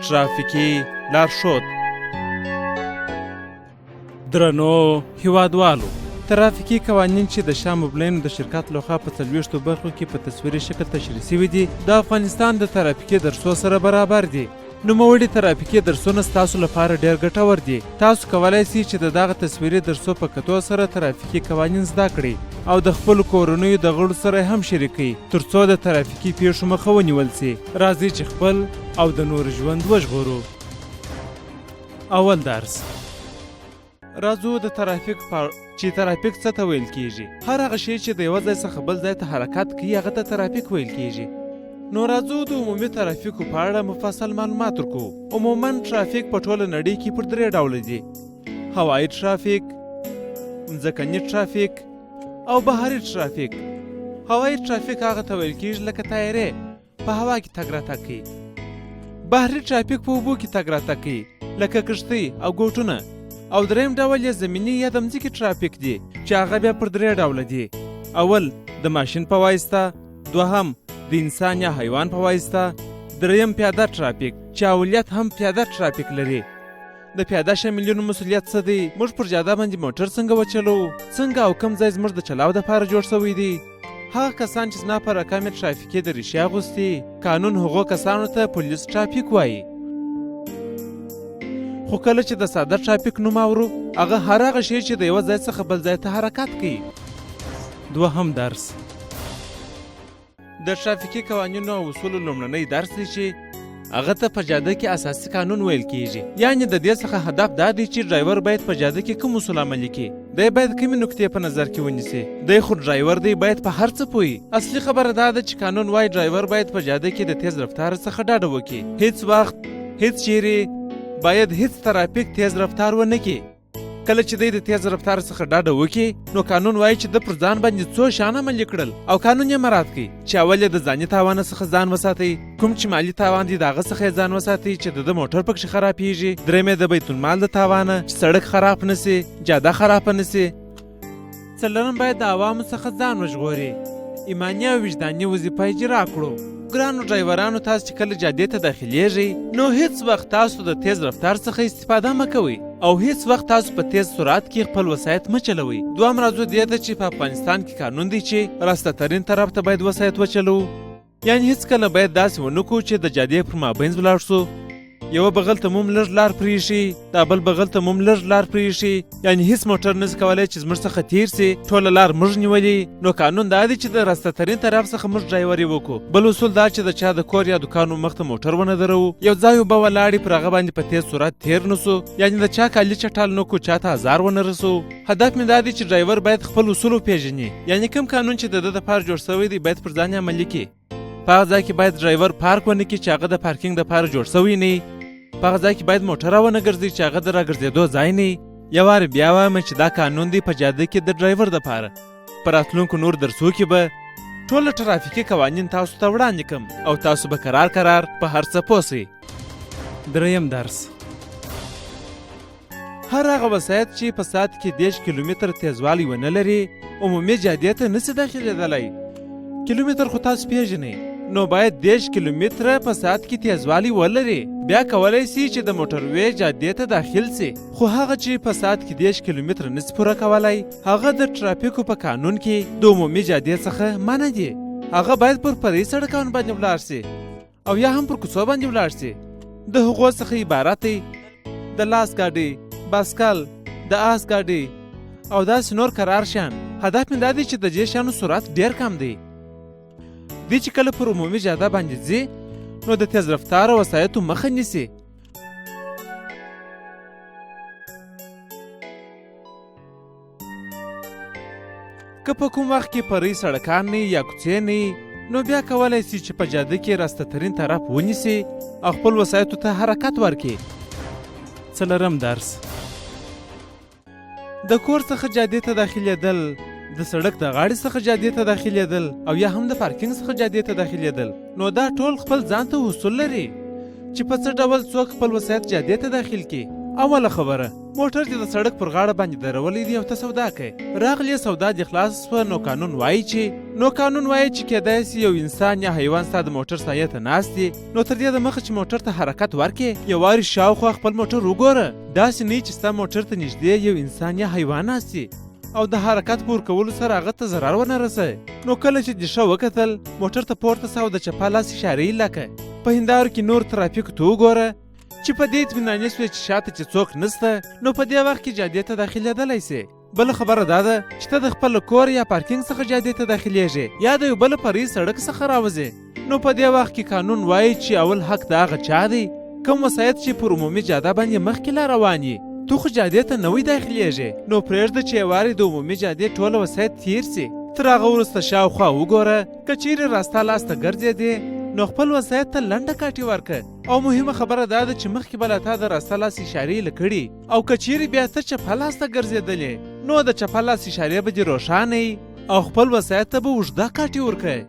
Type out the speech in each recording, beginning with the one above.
ټرافیکي لارښود. درنو هیوادوالو، ترافیکي قوانین چې د شاه مبلینو د شرکت لخوا په 40 برخو کې په تصویري شکل تشریح شوي دي، د افغانستان د ترافیکي درسو سره برابر دي. نوموړي ترافیکي درسونه ستاسو لپاره ډیر ګټور دي. تاسو کولای شئ چې د دغه تصویري درسو په کتو سره ترافیکي قوانین زده کړئ او د خپلو کورنیو د غړو سره هم شریک کړئ، ترڅو د ترافیکي پیښو مخه ونیول شي. راځئ چې خپل او د نورو ژوند وژغورو. اول درس، راځو د ترافیک په چې ترافیک څه ته ویل کیږي. هر هغه شی چې د یوه ځای څخه بل ځای ته حرکت کوي هغه ته ترافیک ویل کیږي. نو راځو د عمومي ترافیکو په اړه مفصل معلومات ورکوو. عموما ترافیک په ټوله نړۍ کې پر درې ډوله دي: هوایي ترافیک، مځکني ترافیک او بحري ترافیک. هوایي ترافیک هغه ته ویل کیږي لکه طیارې په هوا کې تګ راتګ کوي. بحري ټرافیک په اوبو کې تګ راتګ کوي لکه کښتۍ او ګوټونه. او دریم ډول یې زمیني یا د مځکې ټرافیک دي چې هغه بیا پر درې ډوله دي. اول د ماشین په واسطه، دوهم د انسان یا حیوان په واسطه، دریم پیاده ټرافیک چې اولیت هم پیاده ټرافیک لري. د پیاده شاملینو مسولیت څه دی؟ موږ پر جاده باندې موټر څنګه وچلوو؟ څنګه او کوم ځای زموږ د چلاو دپاره جوړ شوی دی؟ هغه کسان چې زما په رقم یې ټرافیکي دریشي اغوستي، قانون هغو کسانو ته پولیس ټرافیک وایي. خو کله چې د ساده ټرافیک نوم اورو، هغه هر هغه شی چې د یوه ځای څخه بل ځای ته حرکت کوي. دوهم درس، د ټرافیکي قوانینو او اصولو لومړنی درس دی چې هغه ته په جاده کې اساسي قانون ویل کیږي. یعنې د دې څخه هدف دا دی چې ډرایور باید په جاده کې کوم اصول عملي کړي، دی باید کومې نکتې په نظر کې ونیسي. دی خو ډرایور دی، باید په هر څه پوه. اصلي خبره دا ده چې قانون وایي ډرایور باید په جاده کې د تیز رفتار څخه ډډه وکړي. هیڅ وخت، هیڅ چیرې باید هیڅ ترافیک تیز رفتار ونه کړي. کله چې دی د تیز رفتار څخه ډډه وکړي، نو قانون وایي چې ده پر ځان باندې څو شیان عملي کړل او قانون یې مراعات کړي چې اول یې د ځاني تاوانه څخه ځان وساتئ، کوم چې مالي تاوان دی د هغه څخه یې ځان وساتئ چې د ده موټر پکښې خرابیږي، دریم یې د بیت المال د تاوانه چې سړک خراب نه سي، جاده خرابه نه سي، څلورم باید د عوامو څخه ځان وژغوري، ایماني او وجداني وظیفه اجرا کړو. ګرانو ډرایورانو، تاسو چې کله جادې ته داخلیږئ نو هیڅ وخت تاسو د تیز رفتار څخه استفاده مه کوئ او هیڅ وخت تاسو په تیز سرعت کې خپل وسایط مه چلوئ. دوهم راځو دې ته چې په افغانستان کې قانون دی چې راسته ترین طرف ته باید وسایط وچلوو. یعنې هیڅکله باید داسې ونه کړو چې د جادې پر مابینځ ولاړ شو، یوه بغل ته موم لږ لار پرېښي، دا بل بغل ته موم لږ لار پرېښي، یعنې هیڅ موټر نشي کولی چې زموږ څخه تیر سي، ټوله لار موږ نیولې. نو قانون دا دی چې د راسته ترین طرف څخه موږ ډرایوري وکړو. بل اصول دا چې د چا د کور یا دوکان مخ ته موټر ونه دروو، یو ځای اوبه ولاړې پر هغه باندې په تیز سرعت تیر نه سو، یعنې د چا کالي چټل نه کړو، چا ته ازار ونه رسوو. هدف مې دا دی چې ډرایور باید خپل اصول وپېژني، یعنې کوم قانون چې د ده دپاره جوړ شوی دی باید پر ځان یې عملي کړي. په هغه ځای کې باید ډرایور پارک ونه کړي چې هغه د پارکینګ دپاره جوړ شوی نه وي. په هغه ځای کې باید موټر ونه ګرځوي چې هغه د راګرځېدو ځای نه وي. یو وار بیا وایم چې دا قانون دی په جاده کې د ډرایور دپاره. په راتلونکو نور درسو کې به ټوله ټرافیکي قوانین تاسو ته وړاندې کړم او تاسو به کرار کرار په هر څه پوه سئ. دریم درس، هر هغه وسایط چې په ساعت کې 30 کیلومتر تیزوالی ونه لري عمومي جادې ته نسي داخلېدلی. کیلومتر خو تاسو پیژنئ، نو باید 30 کیلومتره په ساعت کې تیزوالی ولري، بیا کولی سي چې د موټروې جادې ته داخل سي. خو هغه چې په ساعت کې 30 کیلومتره نسي پوره کولی هغه د ټرافیکو په قانون کې د عمومي جادې څخه منع دي. هغه باید پر فرعي سړکانو باندې ولاړ سي او یا هم پر کوڅو باندې ولاړ سي. د هغو څخه عبارت دی د لاس ګاډۍ، باسکل، د آس ګاډۍ او داسې نور کرار شیان. هدف مې دا دی چې د دې شیانو سرعت ډېر کم دی. دوی چې کله پر عمومي جاده باندې ځي نو د تیز رفتاره وسایطو مخه نیسي. که په کوم وخت کې پري سړکان نه یا کوڅې نه، نو بیا کولی سي چې په جاده کې راسته ترین طرف ونیسي او خپل وسایطو ته حرکت ورکړي. څلورم درس، د کور څخه جادې ته داخلېدل، د سړک د غاړې څخه جادې ته داخلېدل او یا هم د پارکینګ څخه جادې ته داخلېدل، نو دا ټول خپل ځان ته اصول لري چې په څه ډول څوک خپل وسایط جادې ته داخل کړي. اوله خبره، موټر دې د سړک پر غاړه باندې درولی دی او ته سودا کوې. راغلې سودا دې خلاصه شوه، نو قانون وایي چې نو قانون وایي چې کېدای شي یو انسان یا حیوان ستا د موټر سایې ته ناست دي، نو تر دې د مخه چې موټر ته حرکت ورکړې، یو وارې شاوخوا خپل موټر وګوره. داسې نه چې ستا موټر ته نږدې یو انسان یا حیوان ناست دي او د حرکت په ورکولو سره هغه ته ضرر ونه رسوي. نو کله چې دې ښه وکتل، موټر ته پورته سه او د چپه لاس اشاره یې لکه په هندارو کې نور ترافیکو ته وګوره چې په دې اطمیناني شوې چې شاته چې څوک نشته، نو په دې وخت کې جادې ته داخلېدلی شې. بله خبره دا ده چې ته د خپل کور یا پارکینګ څخه جادې ته داخلېږې یا د یو بل فرعي سړک څخه راوځې، نو په دې وخت کې قانون وایي چې اول حق د هغه چا دی کوم وسایط چې پر عمومي جاده باندې مخکې لا روان یي. تو خو جادې ته نوی داخلېږې، نو پرېږده چې یوارې د عمومي جادې ټوله وسایط تیر سي. تر هغه وروسته شاوخوا وګوره، که چیرې راستا لاس ته ګرځېدې نو خپل وسایط ته لنډه کاټي ورکه. او مهمه خبره دا ده چې مخکې به لا تا د راسته لاس اشارې له کړي، او که چیرې بیا ته چپه لاس ته ګرځېدلې نو د چپه لاس اشارې به دې روښانه او خپل وسایط ته به اوږده کاټي ورکړې،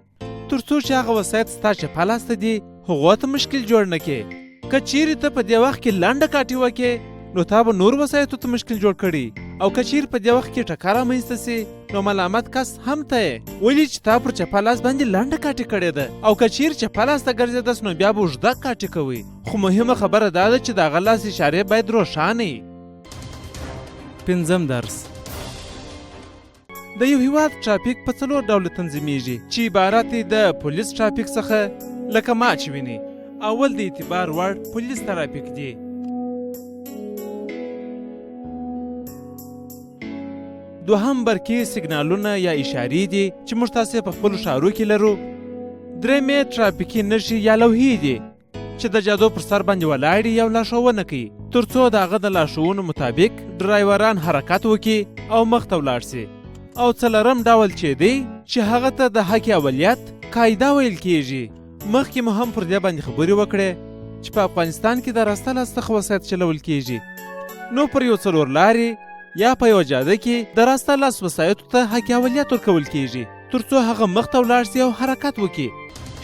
تر څو چې هغه وسایط ستا چپه لاس ته دي هغو ته مشکل جوړ نه کړې. که چیرې ته په دې وخت کې لنډه کاټي وکړې نو تا به نور وسایطو ته مشکل جوړ کړي، او که چیرې په دې وخت کې ټکر رامنځته سي نو ملامت کس هم ته یې، ولې چې تا پر چپه لاس باندې لنډه کاټي کړې ده، او که چیرې چپه لاس ته ګرځېدس نو بیا به اوږده کاټي کوئ. خو مهمه خبره دا ده چې د هغه لاس اشارې باید روښانه وي. پنځم درس: د یو هیواد ټرافیک په څلور ډوله تنظیمیږي چې عبارت دی د پولیس ټرافیک څخه، لکه ما چې وینئ اول د اعتبار وړ پولیس ترافیک دی. دوهم برقي سیګنالونه یا اشارې دي چې موږ تاسې په خپلو ښارو کې لرو. دریم یې ټرافیکي نښې یا لوحې دي چې د جادو پر سر باندې ولاړې او لارښوونه کوي، تر څو د هغه د لارښوونو مطابق ډرایوران حرکت وکړي او مخته ولاړ سي. او څلورم ډول چې دی چې هغه ته د حق اولیت قاعده ویل کیږي. مخکې مو هم پر دې باندې خبرې وکړې چې په افغانستان کې د راسته لاس څخه وسایط چلول کیږي، نو پر یو څلور لارې یا په یوه جاده کې د راسته لاس وسایطو ته حق اولیت ورکول کیږي، تر څو هغه مخته ولاړ سي او حرکت وکړي.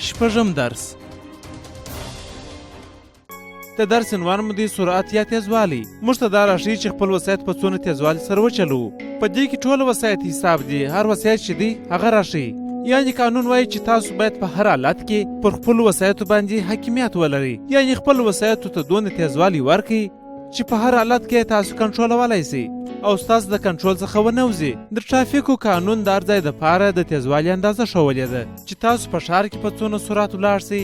شپږم درس: د درس عنوان مو دی سرعت یا تیزوالی. موږ ته دا راښیي چې خپل وسایط په څونه تیزوالي سره وچلوو. په دې کې ټول وسایط حساب دي، هر وسایط چې دی هغه راښیي. یعنې قانون وایي چې تاسو باید په هر حالت کې پر خپلو وسایطو باندې حاکمیت ولرئ، یعنې خپل وسایطو ته دونه تیزوالی ورکړئ چې په هر حالت کې تاسو کنټرولولای شئ او ستاسو د کنټرول څخه ونه وځي. د ټرافیکو قانون د هر ځای دپاره د تیزوالي اندازه ښوولې ده چې تاسو په ښار کې په څونه سرعت ولاړ شئ،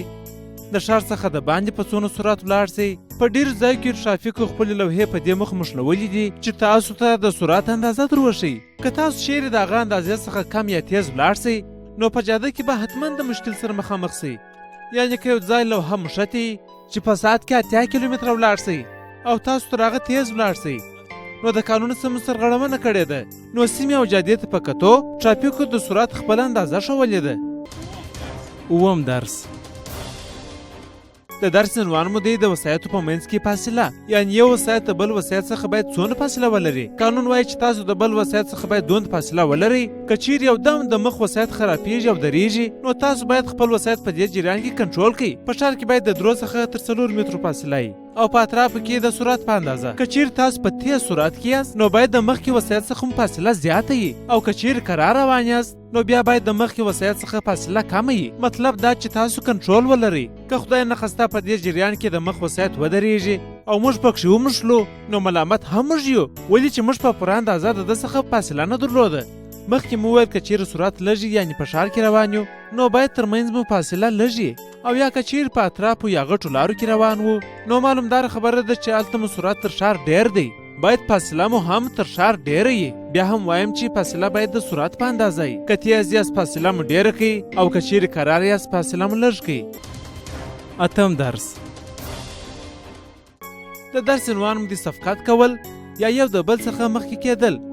د ښار څخه د باندې په څونه سرعت ولاړ شئ. په ډېرو ځایو کې ټرافیکو خپلې لوحې په دې موخه مښلولې دي چې تاسو ته د سرعت اندازه در وښیي. که تاسو چیرې د هغه اندازې څخه کم یا تیز ولاړ شئ نو په جاده کې به حتما د مشکل سره مخامخ شئ. یعنې که یو ځای لوحه مښتې چې په ساعت کې 80 کیلومتره ولاړ شئ او تاسو تر هغه تیز ولاړ شئ نو د قانون څخه مو سرغړونه کړې ده. نو سیمې او جادې ته په کتو ټرافیکو د سرعت خپله اندازه ښوولې ده. اووم درس: د درس عنوان مو دی د وسایطو په منځ کې فاصله، یعنې یو وسایط د بل وسایط څخه باید څونه فاصله ولري. قانون وایي چې تاسو د بل وسایط څخه باید دونه فاصله ولرئ که چیرې یو دم د مخ وسایط خرابیږي او درېږي نو تاسو باید خپل وسایط په دې جریان کې کنټرول کړئ. په ښار کې باید د 3 څخه تر 4 مترو فاصله وي او په اطرافو کې د سرعت په اندازه. که چیرې تاسو په تیز سرعت کې یاست نو باید د مخکې وسایط څخه هم فاصله زیاته وي، او که چیرې کرار روان یاست نو بیا باید د مخکې وسایط څخه فاصله کمه وي. مطلب دا چې تاسو کنټرول ولرئ. که خدای نخواسته په دې جریان کې د مخ وسایط ودرېږي او موږ پکښې وموښلو نو ملامت هم موږ یو، ولې چې موږ په پوره اندازه د ده څخه فاصله نه درلوده. مخکې مو وویل که چیرې سرعت لږ وي، یعنې په ښار کې روان یو نو باید تر منځ مو فاصله لږ وي، او یا که چیرې په اطرافو یا غټو لارو کې روان وو نو معلومداره خبره ده چې هلته مو سرعت تر ښار ډېر دی، باید فاصله مو هم تر ښار ډېره وي. بیا هم وایم چې فاصله باید د سرعت په اندازه وي. که تیز یاست فاصله مو ډېره کړئ او که چیرې کرار یاست فاصله مو لږ کړئ. اتم درس: د درس عنوان مو دی صفقت کول یا یو د بل څخه مخکې کېدل.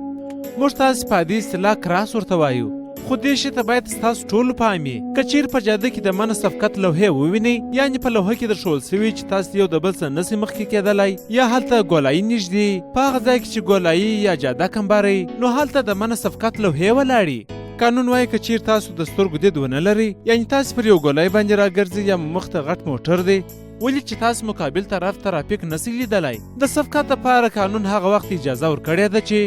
موږ تاسې په عادي اصطلاح کراس ورته وایو، خو دې شي ته باید ستاسو ټولو پام وي. که چیرې په جاده کې د منع صفقت لوحې ووینئ، یعنې په لوحه کې درښوول شوي چې تاسو یو د بل څه نشئ مخکې کېدلی، یا هلته ګولایي نږدې، په هغه ځای کې چې ګولایي یا جاده کمبارئ نو هلته د منع صفقت لوحې ولاړې. قانون وایي که چیرې تاسو د سترګو دید ونه لرئ، یعنې تاسو پر یو ګولای باندې راګرځئ یا مو مخته غټ موټر دی ولې چې تاسو مقابل طرف ترافیک نسی لیدلای. د سبقت لپاره قانون هغه وخت اجازه ورکړې ده چې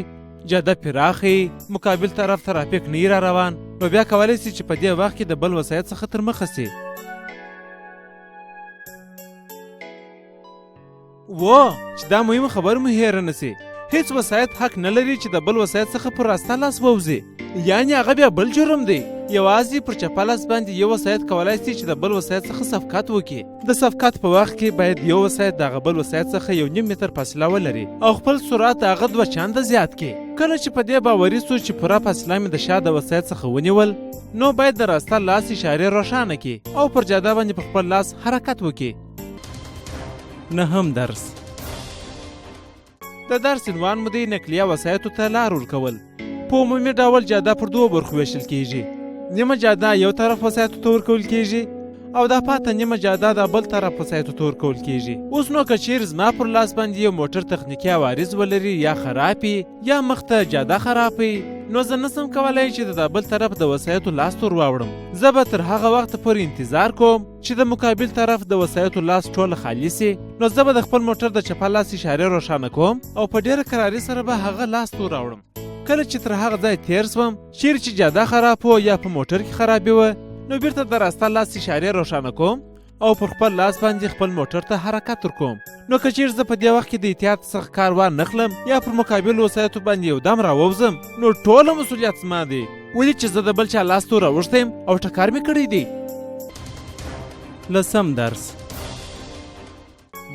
جاده پراخه، مقابل طرف ترافیک نه را روان، نو بیا کولی سي چې په دې وخت کې د بل وسایط څخه تر مخه سي. و چې دا مهمه خبر مو هېره نه سي، هیڅ وسایط حق نه لري چې د بل وسایط څخه پر راسته لاس ووځي، یعنې هغه بیا بل جرم دی. یوازې پر چپه لاس باندې یو وسایط کولای سي چې د بل وسایط څخه سبقت وکړي. د سبقت په وخت کې باید یو وسایط د هغه بل وسایط څخه 1.5 متر فاصله ولري او خپل سرعت هغه 2 چنده زیات کړي. کله چې په دې باوري سو چې پوره فاصله مې د شا د وسایط څخه ونیول، نو باید د راسته لاس اشارې روښانه کړي او پر جاده باندې په خپل لاس حرکت وکړي. نهم درس. د درس عنوان مو دی نقلیه وسایطو ته لار ورکول. په عمومي ډول جاده پر دوو برخو ویشل کیږي. نیمه جاده یو طرف وسایطو ته ورکول کیږي او دا پاته نیمه جاده د بل طرف وسایطو ته ورکول کیږي. اوس نو که چیرې زما پر لاس باندې یو موټر تخنیکي عوارض ولري، یا خراب وي یا مخته جاده خراب وي، نو زه نسم کولی چې د بل طرف د وسایطو لاس ته ور واوړم. زه به تر هغه وخته پورې انتظار کوم چې د مقابل طرف د وسایطو لاس ټوله خالي سي، نو زه به د خپل موټر د چپه لاس اشارې روښانه کوم او په ډېره کراري سره به هغه لاس ته ور راوړم. کله چې تر هغه ځای تېر سوم چیرې چې جاده خراب وه یا په موټر کې خرابي وه، نو بیرته د راسته لاس اشارې روښانه کوم او پر خپل لاس باندې خپل موټر ته حرکت ورکوم. نو که چیرې زه په دې وخت کې د احتیاط څخه کار وانه خلم یا پر مقابل وسایطو باندې یو دم راووځم، نو ټوله مسؤلیت زما دی، ولې چې زه د بل چا لاس ته راوښتی یم او ټکر مې کړی دی. لسم درس.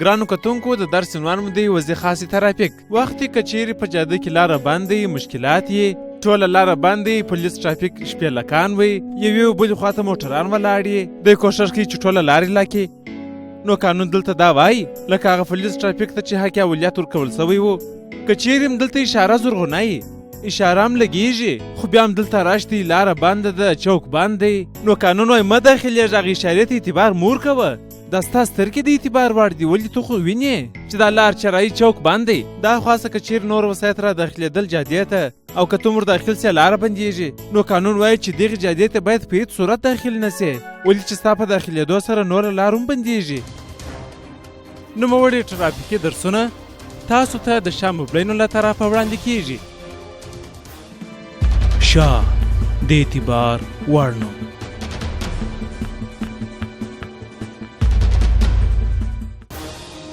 ګرانو کتونکو، د درس عنوان مو دی وضع خاصې ترافیک. وختې که چیرې په جاده کې لاره بندې، مشکلات یې، ټوله لاره بندې، پولیس ترافیک شپې لکان وي، یوې او بلې خواته موټران ولاړ یې، دی کوښښ کوي چې ټوله لارې لا کړي. نو قانون دلته دا وایي، لکه هغه پولیس ترافیک ته چې حق اولیت ورکول سوی و، که چیرې هم دلته اشاره زرغونه یي، اشاره هم لګیږي، خو بیا هم دلته رش دی، لاره بنده ده، چوک بند دی، نو قانون وایي مه داخلېږه، هغې اشارې ته اعتبار مه ورکوه. دا ستا سترګې د اعتبار وړ دي، ولې ته خو وینې چې دا لار چرایي چوک بند دی. دا خوا څه که چیرې نور وسایط را داخلېدل جادې ته او که ته ور داخل سې لاره بندیږي، نو قانون وایي چې دغې جادې ته باید په هیڅ صورت داخل نه سې، ولې چې ستا په داخلېدو سره نوره لار هم بندیږي. نوموړي ترافیکي درسونه تاسو ته د شاه مبلینو له طرفه وړاندې کیږي. شاه د اعتبار وړ نوم.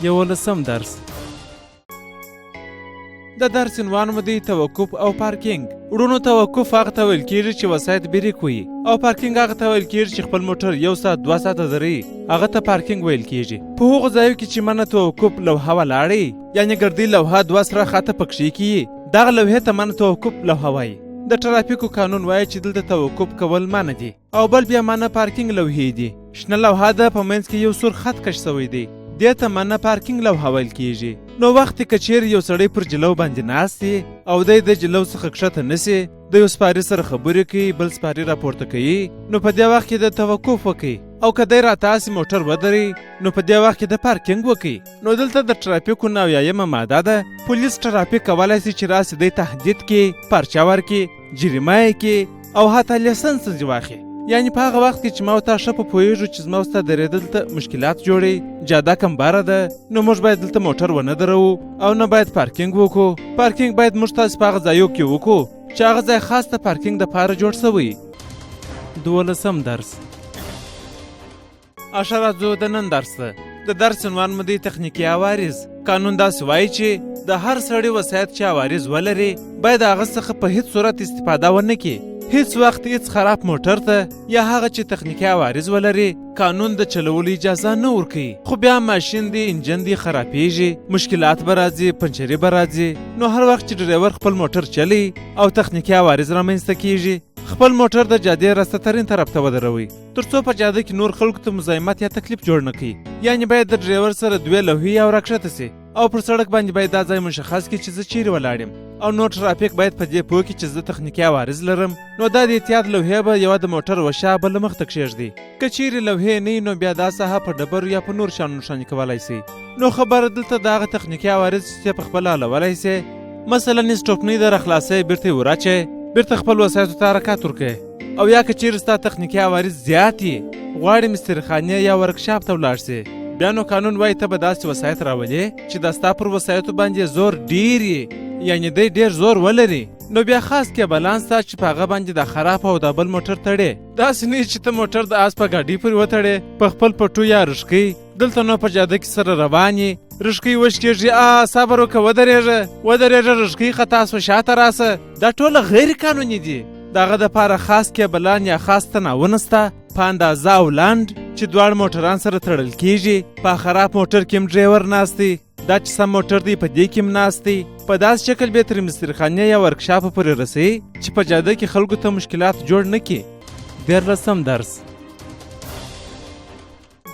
یولسم درس. د درس عنوان مو دی توقف او پارکینګ. وړونو، توقف هغه ته ویل کیږي چې وسایط بریک وي، او پارکینګ هغه ته ویل کیږي چې خپل موټر 1 ساعت 2 ساعته دروي، هغه ته پارکینګ ویل کیږي. په هغو ځایو کې چې منع توقف لوحه ولاړې، یعنې ګردۍ لوحه 2 سره خطه پکښې کیږي، دغه لوحې ته منع توقف لوحه وایي. د ترافیکو قانون وایي چې دلته توقف کول منع دي، او بل بیا منع پارکینګ لوحې دي. شنه لوحه ده، په منځ کې یو سور خط کش سوی دی، دې ته منع پارکینګ لوحه ویل کیږي. نو وخت که چیرې یو سړی پر جلو باندې ناست وي او دی د جلو څخه کښته نه سي، د یو سپاري سره خبرې کوي، بل سپاري راپورته کوي، نو په دې وخت کې د توقف وکړي، او که دی راتاسې موټر ودروي، نو په دې وخت کې د پارکینګ وکړي. نو دلته د ترافیکو 79مه ماده ده. پولیس ترافیک کولی سي چې راسي دی تهدید کړي، پرچه ورکړي، جریمه یې کړي او حتی لیسنس ځنې واخلي. یعنې په هغه وخت کې چې ما او تا ښه په پوهېږو چې زما او ستا درېدل دلته مشکلات جوړوي، جاده کمبره ده، نو موږ باید دلته موټر ونه دروو او نه باید پارکینګ وکړو. پارکینګ باید موږ تاسې په هغه ځایو کې وکړو چې هغه ځای خاص د پارکینګ دپاره جوړ سوی. دولسم درس. ښه راځو د نن درس ته. د درس عنوان مو دی تخنیکي عوارض. قانون داسې وایي چې د هر سړي وسایط چې عوارض ولري باید هغه څخه په هیڅ صورت استفاده ونه کړي. هیڅ وخت هیڅ خراب موټر ته یا هغه چې تخنیکي عوارض ولري قانون د چلولو اجازه نه ورکوي. خو بیا ماشین دی، انجن دی خرابیږي، مشکلات به راځي، پنچري به راځي. نو هر وخت چې ډریور خپل موټر چلی او تخنیکي عوارض رامنځته کیږي، خپل موټر د جادې راسته ترین طرف ته ودروئ تر څو په جاده کې نور خلکو ته مزاحمت یا تکلیف جوړ نه کړي. یعنې باید د ډریور سره دوې لوحې او راکښته سي او پر سړک باندې باید دا ځای مشخص کړي چې زه چیرې ولاړ یم، او نور ترافیک باید په دې پوه کړي چې زه تخنیکي عوارض لرم. نو دا د احتیاط لوحې به یوه د موټر و شا بله مخته کښېږدي. که چیرې لوحې نه وي نو بیا دا ساحه په ډبرو یا په نور شیانو نښاني کولی سي. نو خبره دلته د هغه تخنیکي عوارض چې په خپله حلولی سي، مثلا اسټوپنۍ ده راخلاصوې، بیرته یې وراچوې، بیرته خپل وسایطو ته حرکت ورکړې. او یا که چیرې ستا تخنیکي عوارض زیات وي، غواړې مستري خانې یا ورکشاپ ته ولاړ سې، بیا نو قانون وایي ته به داسې وسایط راولې چې دا ستا پر وسایطو باندې زور ډیر یي، یعنې دی ډیر زور ولري. نو بیا خاص کیبلان ستا چې په هغه باندې دا خراب او دا بل موټر تړې. داسې نه چې ته موټر د آس په ګاډۍ پورې وتړې په خپل پټو یا رشکۍ. دلته نو په جاده کې سره روان یې، رشکۍ وشکېږي، صبر وکړه، ودرېږه ودرېږه، رشکۍ خطا سوه، شاته راسه. دا ټوله غیر قانوني دي. د هغه دپاره خاص کیبلان یا خاص تناونه سته په اندازه او لنډ چې دواړه موټران سره تړل کیږي. په خراب موټر کې هم ډریور ناست دی، دا چې سم موټر دی په دې کې هم ناست دی. په داسې شکل بیا تر مستریخانې یا ورکشاپه پورې رسوي چې په جاده کې خلکو ته مشکلات جوړ نه کړي. 13 درس.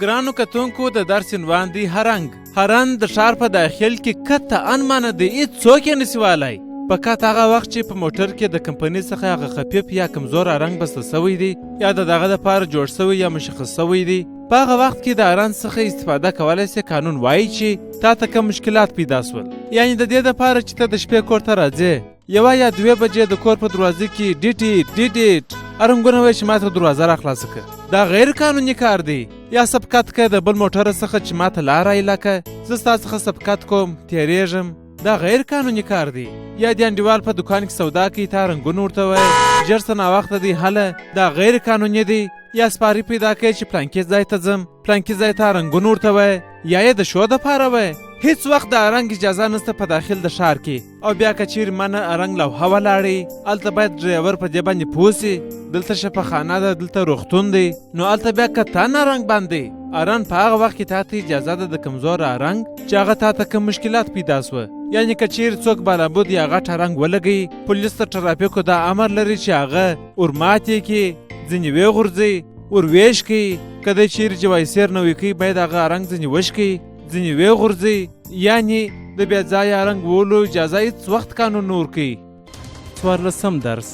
ګرانو کتونکو، د درس عنوان دی هرنګ. هرنګ د ښار په داخل کې قطعا منع دی، هیڅوک یې نسي والی. فقط هغه وخت چې په موټر کې د کمپنۍ څخه هغه خفیف یا کمزور رنګ بسته شوی دی یا د دغه دپاره جوړ شوی یا مشخص شوی دی، په هغه وخت کې د ارنګ څخه استفاده کولی سي. قانون وایي چې تا ته کوم مشکلات پیدا سول، یعنې د دې دپاره چې ته د شپې کور ته راځې 1 یا 2 بجې د کور په دروازه کې ډیټ ډیټ ارنګونه وایي چې ماته دروازه را خلاصه کړه، دا غیر قانوني کار دی. یا سبقت که د بل موټر څخه چې ماته لاره ایله که، زه ستا څخه سبقت کوم، تېرېږم، دا غیر قانوني کار دی. یا د انډیوال په دکان کې سودا کوي، تا رنګونه ورته وایي ژر څه ناوخته دی، هله، دا غیر قانوني دی. یا سپاري پیدا کوي چې پلانکي ځای ته ځم، پلانکي ځای ته رنګونه ورته وایي، یا یې د شو دپاره وایي. هیڅ وخت د ارنګ اجازه نشته په داخل د ښار کې. او بیا که چیرې منه ارنګ لوحه ولاړی، هلته باید ډرایور په دې باندې پوه سي دلته شفاخانه ده، دلته روغتون دی، نو هلته بیا که تا نه رنګ باندې ارنګ په هغه وخت کې تا ته اجازه ده د کمزور ارنګ چې هغه تا ته کوم مشکلات پیدا سوه. یعنې که چیرې څوک بالابود یا غټ ارنګ ولګوي، پولیس ته ترافیکو دا امر لري چې هغه ورمات یې کړي، ځینې ویې غورځوي، ور ویش کړي. که دی چیرې جوایسیر نه وي کوي، باید هغه ارنګ ځینې وشکوي، ځینې ویې غورځوي. یعنې د بې ځایه ارنګ وهلو اجازه هیڅ وخت قانون نه ورکوي. 14 درس.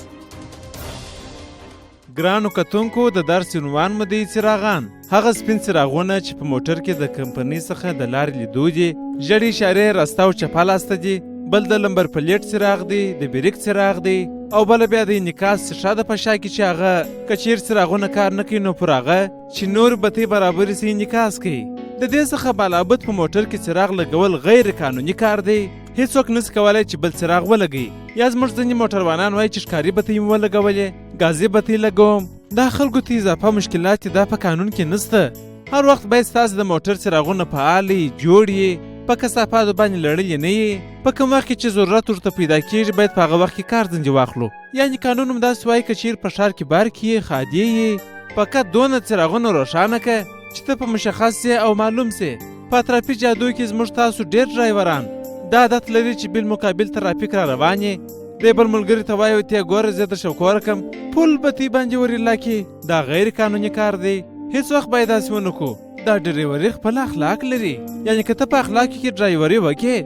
ګرانو کتونکو، د درس عنوان مو دی څراغان. هغه سپین څراغونه چې په موټر کې د کمپنۍ څخه د لارې لیدو دي، ژړې اشارې راسته او چپه لاسته دي، بل د لمبر پلیټ څراغ دی، د بریک څراغ دی، او بله بیا د انعکاس ښیښه ده په شا کې چې هغه که چیرې څراغونه کار نه کوي نو پر هغه چې نور بتۍ برابرې سي انعکاس کوي. د دې څخه بالابود په موټر کې څراغ لګول غیر قانوني کار دی. هیڅوک نسي کولی چې بل څراغ ولګوي. یا زموږ ځینې موټروانان وایي چې ښکاري بتۍ مې ولګولې، ګازي بتۍ لګوم. دا خلکو ته اضافه مشکلات دي، دا په قانون کې نسته. هر وخت باید ستاسې د موټر څراغونه فعال وي، جوړ یي، په کثافاتو باندې لړلي نه یي. په کوم وخت کې چې ضرورت ورته پیدا کیږي باید په هغه وخت کې کار ځنې واخلو. یعنې قانون هم داسې وایي که چیرې په ښار کې برق یي، خادې یي، فقط دونه څراغونه روښانه که چې ته په مشخص سې او معلوم سې. په اطرافي جادو کې زموږ تاسو ډېر ډرایوران دا عادت لري چې بل مقابل ترافیک را روان یې، دی بل ملګري ته وایي ته ګوره زه درشه کور کم، پل بتۍ باندې ورله کړي. دا غیر قانوني کار دی، هیڅ وخت باید داسې ونه کړو. دا ډرایوري خپل اخلاق لري، یعنې که ته په اخلاقو کې ډرایوري وکړې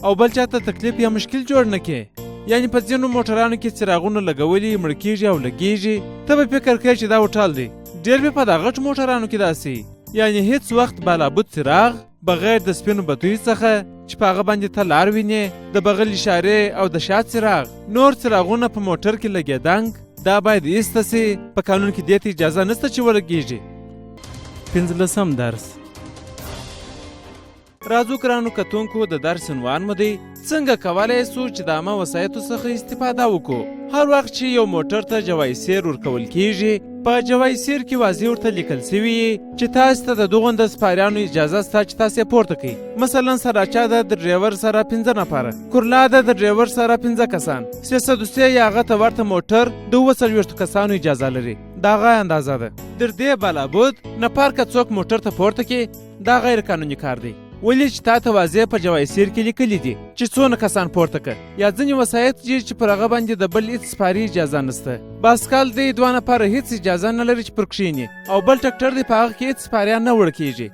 او بل چا ته تکلیف یا مشکل جوړ نه کړې. یعنې په ځینو موټرانو کې څراغونه لګولي مړه کیږي او لګیږي، ته به فکر کوې چې دا هوټل دی. ډېر به په دا غټ موټرانو کې داسې. یعنې هیڅ وخت بالابود څراغ بغیر د سپینو بتیو څخه چې په هغه باندې ته لار وینې، د بغل اشارې او د شا څراغ، نور څراغونه په موټر کې لګېدنګ، دا باید ایسته سي. په قانون کې دې ته اجازه نسته چې ولګېږي. 15 درس. راځو ګرانو کتونکو، د درس عنوان مو دی څنګه کولی سو چې د عامه وسایطو څخه استفاده وکړو. هر وخت چې یو موټر ته جوایسیر ورکول کیږي، په جوایسیر کې واضح ورته لیکل سوي چې تاسو ته د دغونده سپاریانو اجازه سته چې تاسو یې پورته کړئ. مثلا سراچا ده د ډرایور سره 5 نفره، کورلا ده د ډرایور سره 5 کسان، 303 یا هغه ته ورته موټر د 47 کسانو اجازه لري. دا هغه اندازه ده. تر دې بالابود نفر که څوک موټر ته پورته کړي، دا غیر قانوني کار دی، ولې چې تا ته واضح په جوایسیر کې لیکلي دي چې څونه کسان پورته که. یا ځینې وسایط دي چې پر هغه باندې د بل هیڅ سپاري اجازه نشته. باسکل دی 2 نفره هیڅ اجازه نه لري چې پر کښېني، او بل ټکټر دی په هغه کې هیڅ سپاریان نه وړل کیږي.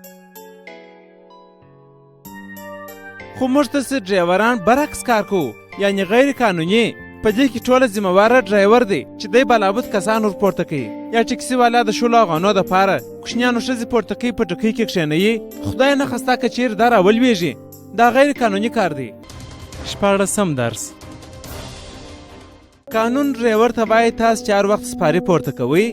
خو موږ ته چې ډرایوران برعکس کار کوو، یعنې غیر قانوني. په دې کې ټوله ذمه واره ډرایور دی چې دی بالابود کسان ور پورته کوي، یا ټیکسي والا د 20 افغانو دپاره کوچنیانو ښځې پورته کوي، په ټکۍ کې کښېنوي. خدای نه خسته که چیرې دا راولوېږي، دا غیر قانوني کار دی. 16 درس. قانون ډرایور ته وایي تاسو چې هر وخت سپاري پورته کوئ،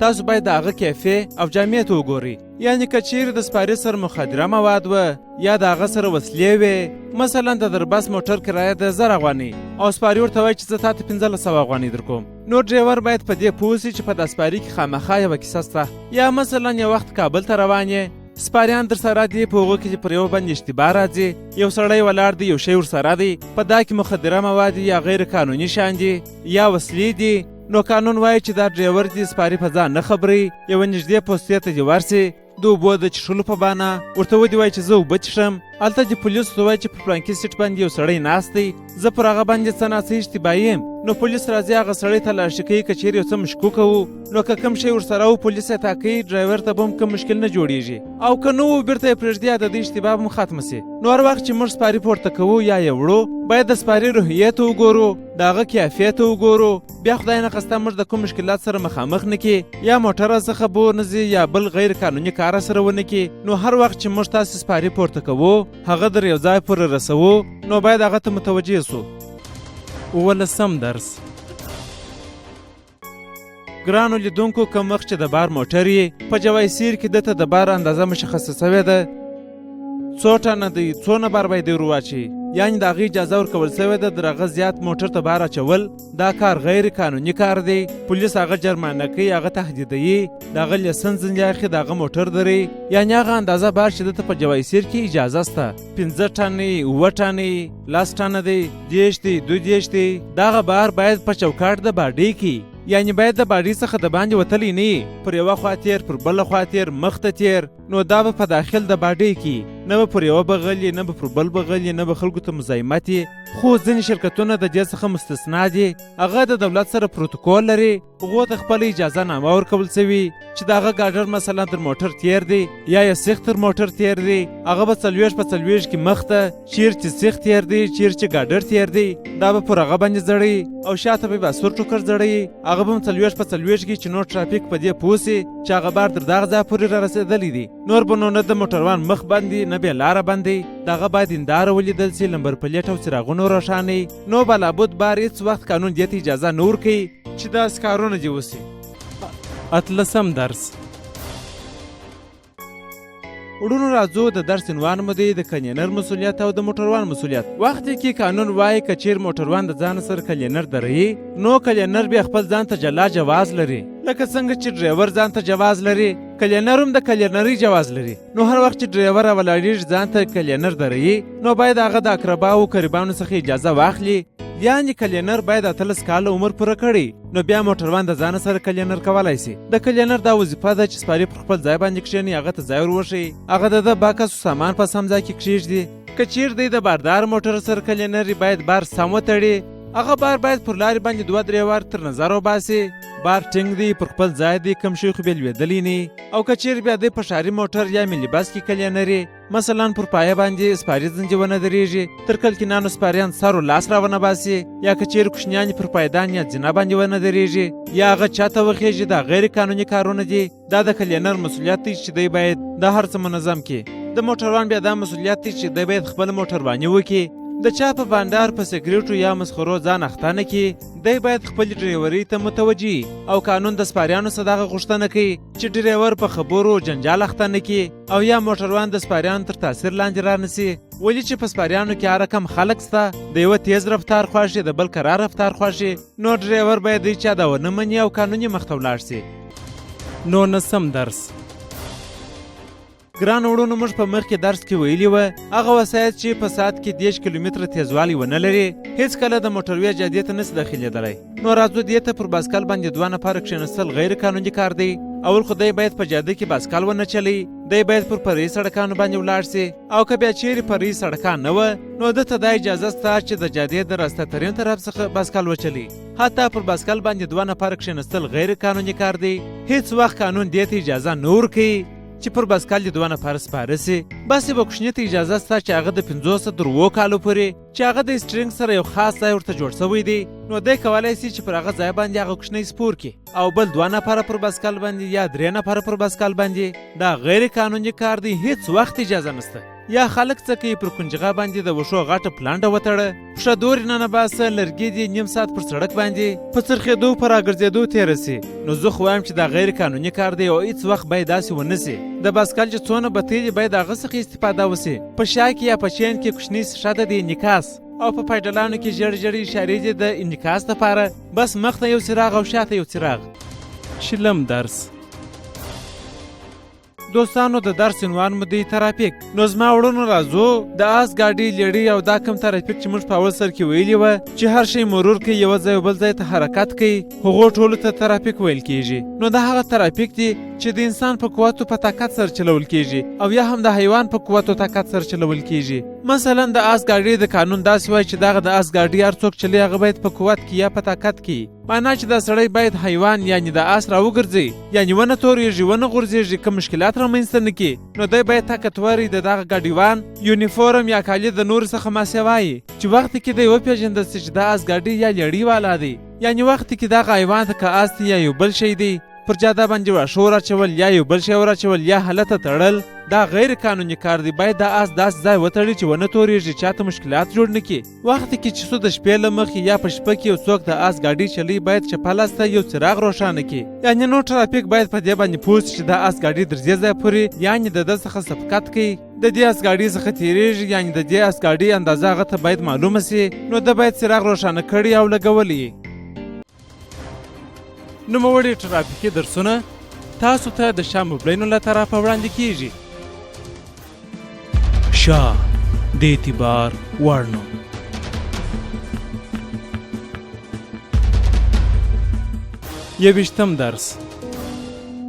تاسو باید د هغه کیفې او جامې ته وګورئ. یعنې که چیرې د سپاري سره مخدره مواد وه یا د هغه سره وسلې وې، مثلا د دربس موټر کرایه د 1000 افغانۍ او سپاري ورته وایي چې زه تا ته 1500 افغانۍ درکوم، نو ډریور باید په دې پوه سي چې په دا سپاري کې خامخا یوه کیسه سته. یا مثلا یو وخت کابل ته روان یې، سپاریان در سره دي، په هغو کې پر یو باندې اشتباه راځي، یو سړی ولاړ دی، یو شی ورسره دی، په دا کې مخدره مواد یا غیر قانوني شیان دي یا وسلې دي، نو قانون وایي چې دا ډریور دي سپاري په ځان نه خبروي، یوه نږدې پوستې ته دې ورسي، د اوبو د چښلو په بانه ورته ودې وایي چې زه اوبه څښم، هلته دې پولیسو ته وایي چې په پلانکي سیټ باندې یو سړی ناست دی، زه پر هغه باندې څه ناڅه اشتباه یم، نو پولیس راځي هغه سړی تلاشي کوي، که چیرې یو څه مشکوکه وو نو که کوم شی ورسره و پولیس یې تاکوي، ډرایور ته به هم کوم مشکل نه جوړیږي، او که نه وو بیرته یې پرېږدي، د دې اشتباه به هم ختمه سي. نو هر وخت چې موږ سپاري پورته کوو یا یې وړو، باید د سپاري روحیې ته وګورو، د هغه کیفیت ته وګورو، بیا خدای نخواسته موږ د کوم مشکلات سره مخامخ نه کړي، یا موټر څخه بور نه ځي یا بل غیر قانوني کار سره ونه کړي. نو هر وخت چې موږ تاسې سپاري پورته کوو، هغه در یو ځای پورې رسوو، نو باید هغه ته متوجه سو. 17 درس. ګرانو لیدونکو، کوم وخت چې د بار موټر یې په جوایسیر کې ده ته د بار اندازه مشخصه سوې ده، څو ټنه دی، څونه بار باید ور واچوي، یعنې د هغې اجازه ورکول سوې ده، تر هغه زیات موټر ته بار اچول دا کار غیر قانوني کار دی. پولیس هغه جرمانه کوي، هغه تهدیدوي، د هغه لیسنس ځنې اخلي، د هغه موټر دروي. یعنې هغه اندازه بار چې ده ته په جوایسیر کې اجازه سته، 5 ټنې، 7 ټنې، 10 ټنه دی، 30 دی، 32 دی، دغه بار باید په چوکاټ د باډۍ کې، یعنې باید د باډۍ څخه د باندې وتلی نه وي، پر یوه خوا تېر، پر بله خوا تېر، مخته تېر، نو دا به په داخل د باډۍ کې نه به پر یوه بغلي، نه به پر بل بغلي، نه به خلکو ته مزاحمت یې. خو ځینې شرکتونه د دې څخه مستثنا دي، هغه د دولت سره پروتوکول لري، هغو ته خپله اجازه نامه ورکول سوي چې د هغه ګاډر مثلا تر موټر تېر دی یا یې سیخ تر موټر تېر دی، هغه به 40 په 40 کې مخته چیرې چې سیخ تېر دی، چیرې چې ګاډر تېر دی، دا به پر هغه باندې ځړوي او شاته به یې باسور ټوکر ځړوي، هغه به هم 40 په 40 کې چې نور ټرافیک په دې پوه سي چې هغه بار تر دغه ځای پورې را رسېدلی دی. نور به نو نه د موټروان مخ باندې نه بې لاره باندې د هغه باید هنداره ولیدل سي، لمبر پلیټ او څراغونه روښانه، نو به لابد بار هېڅ وخت قانون دې ته اجازه نه ورکوي چې داسې کارونه دې وسي. 18 درس. وړونو راځو د درس عنوان مو دی د کلینر مسؤلیت او د موټروان مسؤلیت. وخت کې قانون وایي که چیرې موټروان د ځان سره کلینر دروي، نو کلینر بیا خپل ځان ته جلا جواز لري، لکه څنګه چې ډریور ځان ته جواز لري، کلینر هم د کلینرۍ جواز لري. نو هر وخت چې ډریور راولاړېږي ځان ته کلینر دروي، نو باید هغه د اقرباو قریبانو څخه اجازه واخلي، یعنې کلینر باید 18 کاله عمر پوره کړي، نو بیا موټروان د ځانه سره کلینر کولای سي. د کلینر دا وظیفه ده چې سپاري پر خپل ځای باندې کښېني، هغه ته ځای ور وښیي، هغه د ده بکس او سامان په سم ځای کې کښېږدي. که چیرې دی د باردار موټر سره کلینر باید بار سم وتړي، هغه بار باید پر لارې باندې 2-3 وار تر نظر وباسي، بار ټینګ دی، پر خپل ځای دی، کوم شی خو بیا لوېدلی نه. او که چیرې بیا دی په ښاري موټر یا ملي بس کې کلینري، مثلا پر پایه باندې سپاري ځنځې ونه درېږي، تر کلکینانو سپاریان سر و لاس راونه باسي، یا که چیرې کوچنیان پر پایدان یا زینه باندې ونه درېږي، یا هغه چاته وخېږي، دا غیر قانوني کارونه دي. دا د کلینر مسؤلیت دی چې دی باید دا هر څه منظم کړي. د موټروان بیا دا مسؤلیت دی چې دی باید خپله موټرواني وکړي، د چا په بانډار په سګریټو یا مسخرو ځان اخته نه کړي، دی باید خپلې ډریورۍ ته متوجه، او قانون د سپاریانو څخه دغه غوښتنه کوي چې ډریور په خبرو جنجال اخته نه کړي او یا موټروان د سپاریانو تر تاثیر لاندې رانسي، ولې چې په سپاریانو کې هر رقم خلک سته، د یوه تیز رفتار خوښي، د بل کرار رفتار خوښي، نو ډریور باید دی چا دا ونه مني او قانوني مخته ولاړ سي. 19 درس. ګران وړونو، موږ په مخکې درس کې ویلي وه هغه وسایط چې په ساعت کې 30 کیلومتره تیزوالی ونه لري هیڅکله د موټروې جادې ته نسي داخلېدلی. نو راځو دې ته پر باسکل باندې 2 نفره کښېنستل غیر قانوني کار دی. اول خو دی باید په جاده کې باسکل ونه چلوي، دی باید پر فرعي سړکانو باندې ولاړ سي، او که بیا چیرې فرعي سړکان نه وه نو ده ته دا اجازه سته چې د جادې د راسته ترین طرف څخه باسکل وچلوي. حتی پر باسکل باندې 2 نفره کښېنستل غیر قانوني کار دی. هیڅ وخت قانون دې ته اجازه نه ورکوي چې پر باسکل دې 2 نفره سپاره سي. بس یوه کوچني ته اجازه سته چې هغه د 5 تر 7 کالو پورې چې هغه د سټرینګ سره یو خاص ځای ورته جوړ سوی دی، نو دی کولای سي چې پر هغه ځای باندې هغه کوچنی سپور کړي، او بل 2 نفره پر باسکل باندې یا 3 نفره پر باسکل باندې. دا غیر قانوني کار دی، هیڅ وخت اجازه نشته. یا خلک څه کوي، پر کنجغه باندې د وښو غټه پلنډه وتړه، پښه دورې ننه باسه، لرګي دې نیم ساعت پر سړک باندې په څرخېدو په راګرځېدو تېره سي. نو زه خو وایم چې دا غیر قانوني کار دی او هیڅ وخت باید داسې ونه سي. د باسکل چې څونه بتۍ دي باید هغه څخه استفاده وسي. په شا کې یا په چین کې کوچنۍ ښیښه ده د انعکاس، او په پایډلانو کې ژړ ژړې اشارې دي د انعکاس لپاره. بس مخ ته یو څراغ او شاته یو څراغ. شلم درس. دوستانو د درس عنوان مو دی ترافیک. نو زما وړونو راځو د آس ګاډي، لیړۍ او دا کم ترافیک چې موږ په اول سر کې ویلي وه چې هر شی مرور کوي، یوه ځای بل ځای ته حرکت کوي، هغو ټولو ته ترافیک ویل کیږي. نو دا هغه ترافیک دی چې د انسان په قوت او په طاقت سره چلول کیږي او یا هم د حیوان په قوت او طاقت سره چلول کیږي. مثلا د آس ګاډي د قانون داسې وایي چې دغه د آس ګاډي هر څوک چلوي هغه باید په قوت کې یا په طاقت کې، معنا چې دا سړی باید حیوان یعنی د آس راوګرځي، یعنی ونه تورېږي، ونه غورځېږي، کوم مشکلات رامنځته نه کړي. نو دی باید طاقتور وي، د دغه ګاډیوان یونیفورم یا کالي د نورو څخه ماسوایي چې وخت کې دی وپېژندل سي چې دا آس ګاډي یا لیړۍ والا دی. یعنی وخت کې دغه حیوان ته که آس دی یا یو بل شی دی پر جاده باندې واښه وراچول یا یو بل شی وراچول یا هلته تړل، دا غیر قانوني کار دی. باید دا آس داسې ځای وتړي چې ونه تورېږي، چاته مشکلات جوړ نه کړي. وخت کې چې څو د شپې له مخې یا په شپه کې یو څوک د آس ګاډي چلوي باید چپه لاس ته یو څراغ روښانه کړي. یعنې نو ترافیک باید په دې باندې پوه شي چې دا آس ګاډي تر دې ځایه پورې یعنې د ده څخه سبقت کوي، د دې آس ګاډي څخه تېرېږي، یعنې د دې آس ګاډي اندازه هغه ته باید معلومه شي. نو ده باید څراغ روښانه کړي او لګولی. نوموړي ترافیکي درسونه تاسو ته د شاه مبلینو له طرفه وړاندې کیږي. شاه د اعتبار وړ نوم. یوویشتم درس.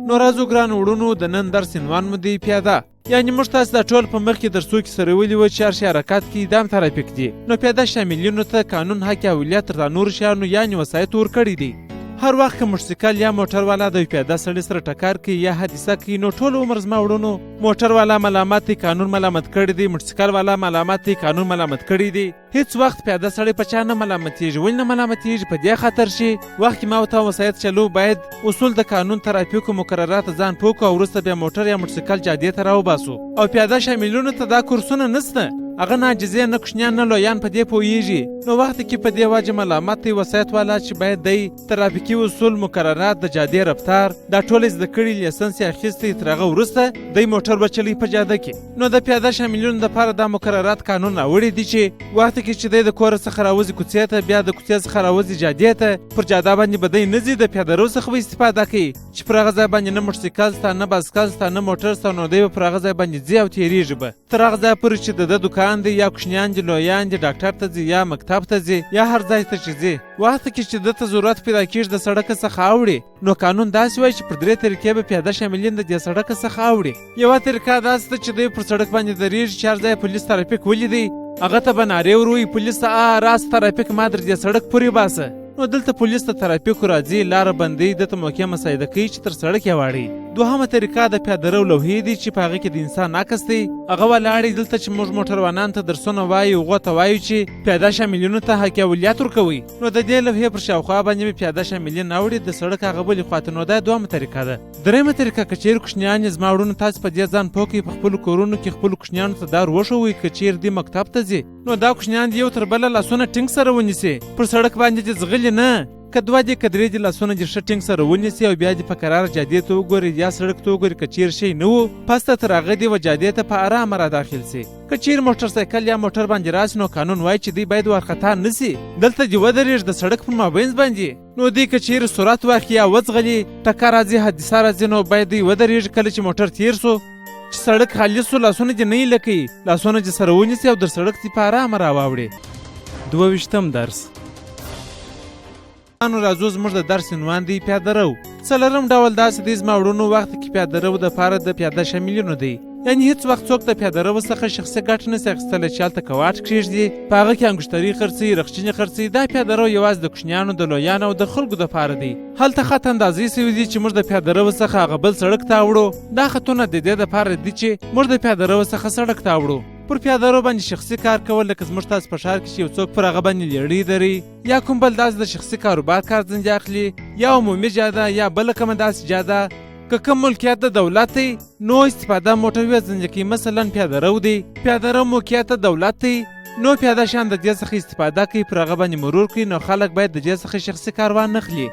نو راځو ګرانو وړونو، د نن درس عنوان مو دی پیاده. یعنی موږ تاسو دا ټول په مخ کې درسو کې سره ویلي وو چې هر شی حرکت کوي دا هم ترافیک دي. نو پیاده شاملینو ته قانون حق اولیت تر دا نورو شیانو یعنی وسایطو ورکړی دی. هر وخت که موټرسایکل یا موټر والا د یو پیاده سړي سره ټکر کوي یا حادثه کوي، نو ټول عمر زما وړونو موټر والا ملامت دی، قانون ملامت کړی دی، موټرسایکل والا ملامت دی، قانون ملامت کړی دی. هیڅ وخت پیاده سړی په چا نه ملامتېږي. ولې نه ملامتېږي؟ په دې خاطر چې وخت کې ما او تا وسایط چلو باید اصول د قانون ترافیکو مقررات ځان پوه کړو او وروسته بیا موټر یا موټرسایکل جادې ته راوباسو. او پیاده شاملونو ته دا کورسونه نشته، هغه نه عاجزې نه کوچنیان نه لویان په دې پوهېږي. نو وخت کې په دې وجه ملامت دی وسایط والا چې باید دی ترافیکي اصول مقررات د جادې رفتار دا ټول زده کړي، لیسنس یې اخیستی، تر هغه وروسته دی موټر وچلوي په جاده کې. نو د پیاده شاملینو دپاره دا مقررات قانون راوړي دي چې وخت کې چې دی د کوره څخه راوځي کوڅې ته، بیا د کوڅې څخه راوځي جادې ته، پر جاده باندې به دی نه ځي، د پیاده رو څخه به استفاده کوي چې پر هغه ځای باندې نه موټرسایکل سته، نه باسکل سته، نه موټر سته، نو دی به پر هغه ځای باندې ځي او تېرېږي به تر هغه ځایه پورې چې د ده دوکان دی یا کوچنیان دي، لویان دي، ډاکټر ته ځي یا مکتب ته ځي یا هر ځای ته چې ځي. وخت کې چې ده ته ضرورت پیدا کېږي د سړکه څخه اوړي، نو قانون داسې وایي چې پر درې طریقې به پیاده شاملین د دې سړکه څخه اوړي. یوه طریقه داسې ده چې دوی پر سړک باندې درېږي چې هر ځای پولیس ترافیک ولیدی هغه ته به نارې ور وایي، پولیس ته راسه ترافیک ما در دې سړک پورې باسه. نو دلته پولیس ته ترافیکو راځي، لاره بندوي، ده ته موقع مساعده کوي چې تر سړک یې واړوي. دوهمه طریقه د پیاده رو لوحې دي چې په هغه کې د انسان عکس دی، هغه ولاړ دلته چې موږ موټروانان ته درسونه وایو، هغو ته وایو چې پیاده شاملینو ته حق اولیت ورکوئ. نو د دې لوحې پر شاوخوا باندې به پیاده شاملین اوړي د سړک هغه بلې خوا ته. نو دا دوهمه طریقه ده. درېیمه طریقه، که چیرې کوچنیان یې زما وړونو تاسې په دې ځان پوه کړئ، په خپلو کورونو کې خپلو کوچنیانو ته دا ور وښوئ که چیرې دوی مکتب ته ځي نو دا کوچنیان دې یو تر بله لاسونه ټینګ سره ونیسي، پر سړک باندې دې ځغلي نه، که دوه دې که درې دې لاسونه دې ښه ټینګ سره ونیسي او بیا دې په کراره جادې ته وګوري یا سړک ته وګوري، که چیرې شی نه وو پسته تر هغه دې و جادې ته په ارامه را داخل سي. که چیرې موټرسایکل یا موټر باندې راسي نو قانون وایي چې دوی باید وارخطا نه سي، دلته دې ودرېږي د سړک پر مابینځ باندې. نو دوی که چیرې سرعت واخلي یا وځغلي، ټکر راځي، حادثه راځي، نو باید دوی ودرېږي. کله چې موټر تېر سو چې سړک خالي سو، لاسونه دې نه ایله کوي، لاسونه دې سره ونیسي او در سړک دې په ارامه راواوړي. دوه ویشتم درس. نو راځو زموږ د درس عنوان دی پیاده رو. څلورم ډول داسې دی زما وړونو، وخت کې پیاده رو دپاره د پیاده شاملینو دی. یعنی هیڅ وخت څوک د پیاده رو څخه شخصي ګټه نسي اخیستلی چې هلته کواټ کښېږدي، په هغه کې انګشتري خرڅوي، رخچینې خرڅوي. دا پیاده رو یوازې د کوچنیانو، د لویانو او د خلکو دپاره دی. هلته خط اندازې سوي دي چې موږ د پیاده رو څخه هغه بل سړک ته اوړو. دا خطونه د دې دپاره دي چې موږ د پیاده رو څخه سړک ته اوړو. پر پیاده رو باندې شخصي کار کول، لکه زموږ تاسو په ښار کې چې یو څوک پر هغه باندې لیړۍ دري یا کوم بل داسې د شخصي کاروبار کار ځنې اخلي، یا عمومي جاده یا بله کومه داسې جاده، که کوم ملکیت د دولت دی نو استفاده موټروې ځنې کوي. مثلا پیاده رو دی، پیاده رو موقعیت د دولت دی، نو پیاده شان د دې څخه استفاده کوي، پر هغه باندې مرور کوي، نو خلک باید د دې څخه شخصي کاروان نخلي.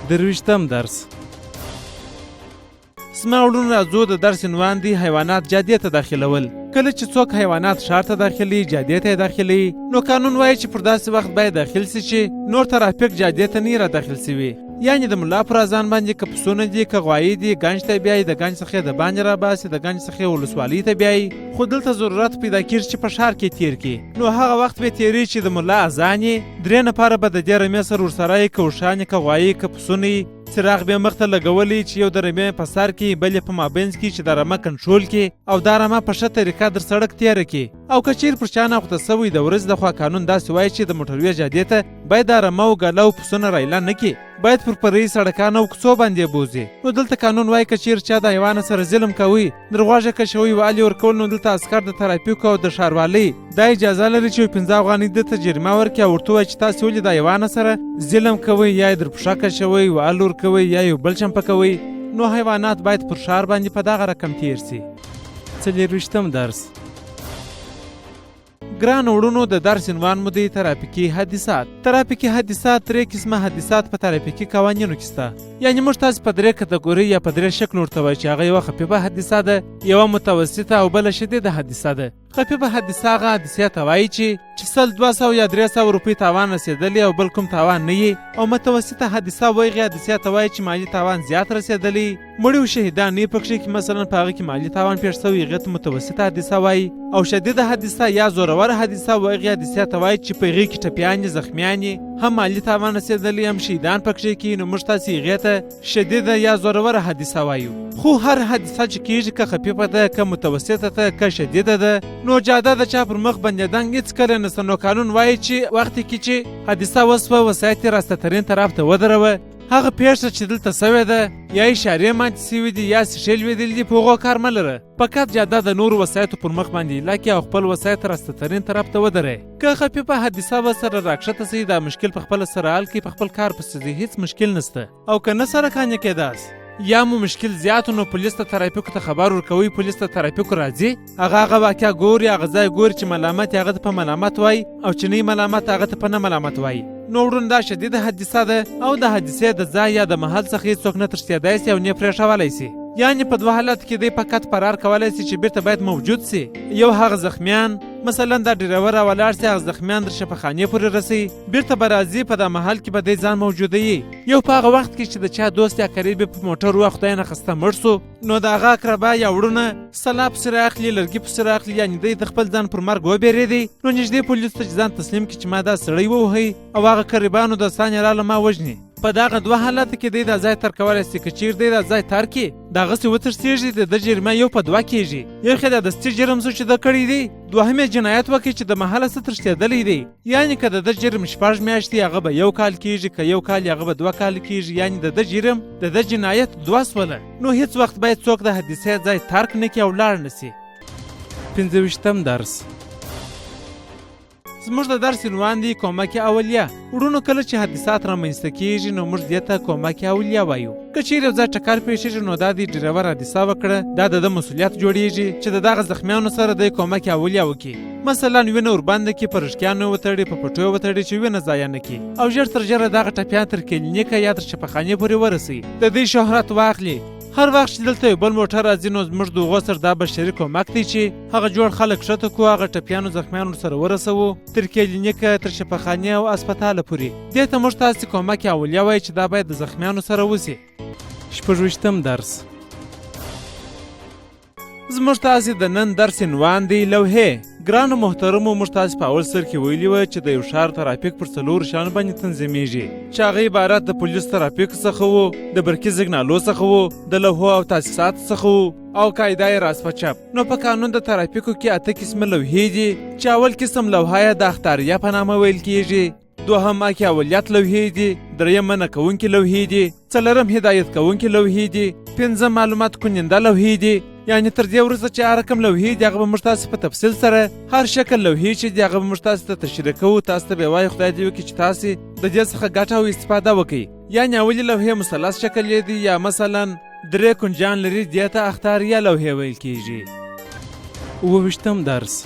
23م درس. زما وړونو راځو د درس عنوان دی حیوانات جادې ته داخلول. کله چې څوک حیوانات ښار ته داخلوي، جادې ته یې داخلوي، نو قانون وایي چې پر داسې وخت باید داخل سي چې نور ترافیک جادې ته نه را داخل سوي. یعنې د ملا پر اذان باندې که پسونه دي که غوایي دي، ګنج ته بیایي، د ګنج څخه یې د باندې راباسي، د ګنج څخه یې ولسوالۍ ته بیایي. خو دلته ضرورت پیدا کېږي چې په ښار کې تېر کړي، نو هغه وخت به تېرېږي چې د ملا اذان یې درې نفره به د دې رمې سره ورسره یې، که اوښان یې که غوایي که پسونه یې، څراغ به مخ ته لګولی چې یو د رمې په سر کې بل یې په مابینځ کې چې دا رمه کنټرول کړي او دا رمه په ښه طریقه در سړک تېره کړي. او که چیرې پر چا ناخوته سوی د ورځې د خوا قانون داسې وایي چې د موټروې جادې ته باید دا رمه او ګله او پسونه رایله نه کړي، باید پر پري سړکانو او کوڅو باندې بوځي. نو دلته قانون وایي که چیرې چا د حیوانه سره ظلم کوي، در غوږه کشوي، والي ورکول، نو دلته عسکر د ترافیکو او د ښاروالۍ دا اجازه لري چې 5 افغانۍ ده ته جریمه ورکړي او ورته ووایي چې تاسې ولې د حیوانه سره ظلم کوئ، یا یې در پښه کشوئ، وال ورکوئ، یا یو بل چمپه کوئ. نو حیوانات باید پر ښار باندې په دغه رقم تېر سي. 24م درس. ګران وړونو د درس عنوان مو دی ترافیکي حادثات. ترافیکي حادثات درې قسمه حادثات په ترافیکي قوانینو کې شته. یعنې موږ تاسو په درې کتګوري یا په درې شکل ورته وایو چې هغه یوه خفیفه حادثه ده، یوه متوسطه او بله شدیده حادثه ده. خفیفه حادثه هغه حادثې ته وایي چې 100، 200 یا 300 روپۍ تاوان رسېدلی او بل کوم تاوان نه وي. او متوسطه حادثه و هغې حادثې ته وایي چې مالي تاوان زیات رسېدلی، مړي او شهیدان نه پکښې کې، مثلا په هغه کې مالي تاوان پېښ سوی، هغې ته متوسطه حادثه وایي. او شدیده حادثه یا زوروره حادثه و هغې حادثې ته وایي چې په هغې کې ټپیان دي، زخمیان دي، هم مالي تاوان رسېدلی هم شهیدان پکښې کې، نو موږ تاسې هغې ته شدیده یا زوروره حادثه وایو. خو هر حادثه چې کېږي که خفیفه ده که متوسطه ده که شدیده ده، نو جاده د چا پر مخ بندېدنګ هېڅکله نشته. نو قانون وایي چې وخت کې چې حادثه وسوه وسایط یې راستترین طرف ته ودروه، هغه پېښه چې دلته سوې ده یا اشارې ماتې سوې دي یا ښیښې لوېدلې دي، په هغو کار مه لره، فقط جاده د نورو وسایطو پر مخ باندې ایله کړي او خپل وسایط راستترین طرف ته ودروي. که خفیفه حادثه به سره راکښته سي، دا مشکل په خپله سره حل کړي، په خپل کار پسې ځي، هېڅ مشکل نشته. او که نه سره قانع کېداست یا مو مشکل زیات، نو پولیس ته ترافیکو ته خبر ورکوي، پولیس ته ترافیکو راځي، هغه هغه واقعه ګوري، هغه ځای ګوري چې ملامت یې هغه ته په ملامت وایي او چې نه ملامت هغه ته په نه ملامت وایي. نو وړونه دا شدیده حادثه ده او د حادثې د ځای یا د محل څخه هېڅوک نه تښتېدای سي او نه پرېښولی سي. یعنې په دوه حالت کې دی فقط فرار کولی سي چې بیرته باید موجود سي. یو هغه زخمیان، مثلا دا ډریور راولاړ سي، هغه زخمیان در شفاخانې پورې رسوي، بیرته به راځي، په دا محل کې به دی ځان موجودوي. یو په هغه وخت کې چې د چا دوست یا قریب په موټر و خدای نخواسته مړ سو، نو د هغه اقربا یا وړونه سلاح پسې رااخلي، لرګي پسې رااخلي، یعنې دی د خپل ځان پر مرګ وبېرېدی، نو نږدې پولیسو ته چې ځان تسلیم کړي چې ما دا سړی ووهئ او هغه قریبانو دوستان یې راله ما وژني. په دغه دوه حالت کې دی دا ځای ترک کولی سي. که چیرې دی دا ځای ترک کړي، دغسې وتښتېږي، د ده جریمه یو په دوه کېږي. یو خو دا دستي جرم سو چې ده کړی دی، دوهم یې جنایت وکړي چې د محله څه تښتېدلی دی. یعنې که د ده جرم 6 میاشتې، هغه به یو کال کېږي، که یو کال هغه به 2 کال کېږي، یعنې د ده جرم د ده جنایت دوه سوله. نو هیڅ وخت باید څوک د حادثې ځای ترک نه کړي او لاړ نه سي. 25م درس. زموږ د درس عنوان دی کومک اولیه. وړونو کله چې حادثات رامنځته کېږي نو موږ دې ته کومک اولیه وایو. که چیرې یو ځای ټکر پېښېږي نو دا دی ډریور حادثه وکړه، دا د ده مسؤلیت جوړېږي چې د دغه زخمیانو سره دی کومک اولیه وکړي. مثلا وینه ورباندې کړي، په رښتیانو یې وتړي، په پټو یې وتړي چې وینه ضایع نه کړي، او ژر تر ژره دغه ټپیان تر کلینیکه یا تر شفاخانې پورې ورسوي، د دوی شهرت واخلي. هر وخت چې دلته یو بل موټر راځي نو زموږ د هغو سره دا بشري کومک دی چې هغه جوړ خلک کښته کړو، هغه ټپیانو زخمیانو ورسره ورسوو تر کلینیکه، تر شفاخانې او هسپتاله پورې. دې ته موږ تاسې کومک اولیه وایو چې دا باید د زخمیانو سره وسي. 26م درس. زموږ تاسې د نن درس عنوان دی لوحې. ګرانو محترمو، موږ تاسې په اول سر کې ویلي وه چې د یو ښار ترافیک پر 4 شیانو باندې تنظیمیږي، چې هغه عبارت د پولیس ترافیک څخه وو، د برقي سیګنالو څخه وو، د لوحو او تاسیساتو څخه وو، او قاعده یې راست په چپ. نو په قانون د ترافیکو کې 8 قسمه لوحې دي چې اول قسم لوحه یې د اخطاریه په نامه ویل کیږي، دوهم ماکې اولیت لوحې دي، دریم منع کوونکې لوحې دي، څلورم هدایت کوونکې لوحې دي، پنځم معلومات کننده لوحې دي. یعنې تر دې وروسته چې هر رقم لوحې دي هغه به موږ تاسې په تفصیل سره هر شکل لوحې چې دي هغه به موږ تاسې ته تشریح کوو. تاسو ته به وایو خدای دې وکړي چې تاسې د دې څخه ګټه او استفاده وکړئ. یعنې اولې لوحې مثلث شکل یې دی یا مثلا درې کنجان لري، دې ته اخطاریه لوحې ویل کیږي. 27 درس.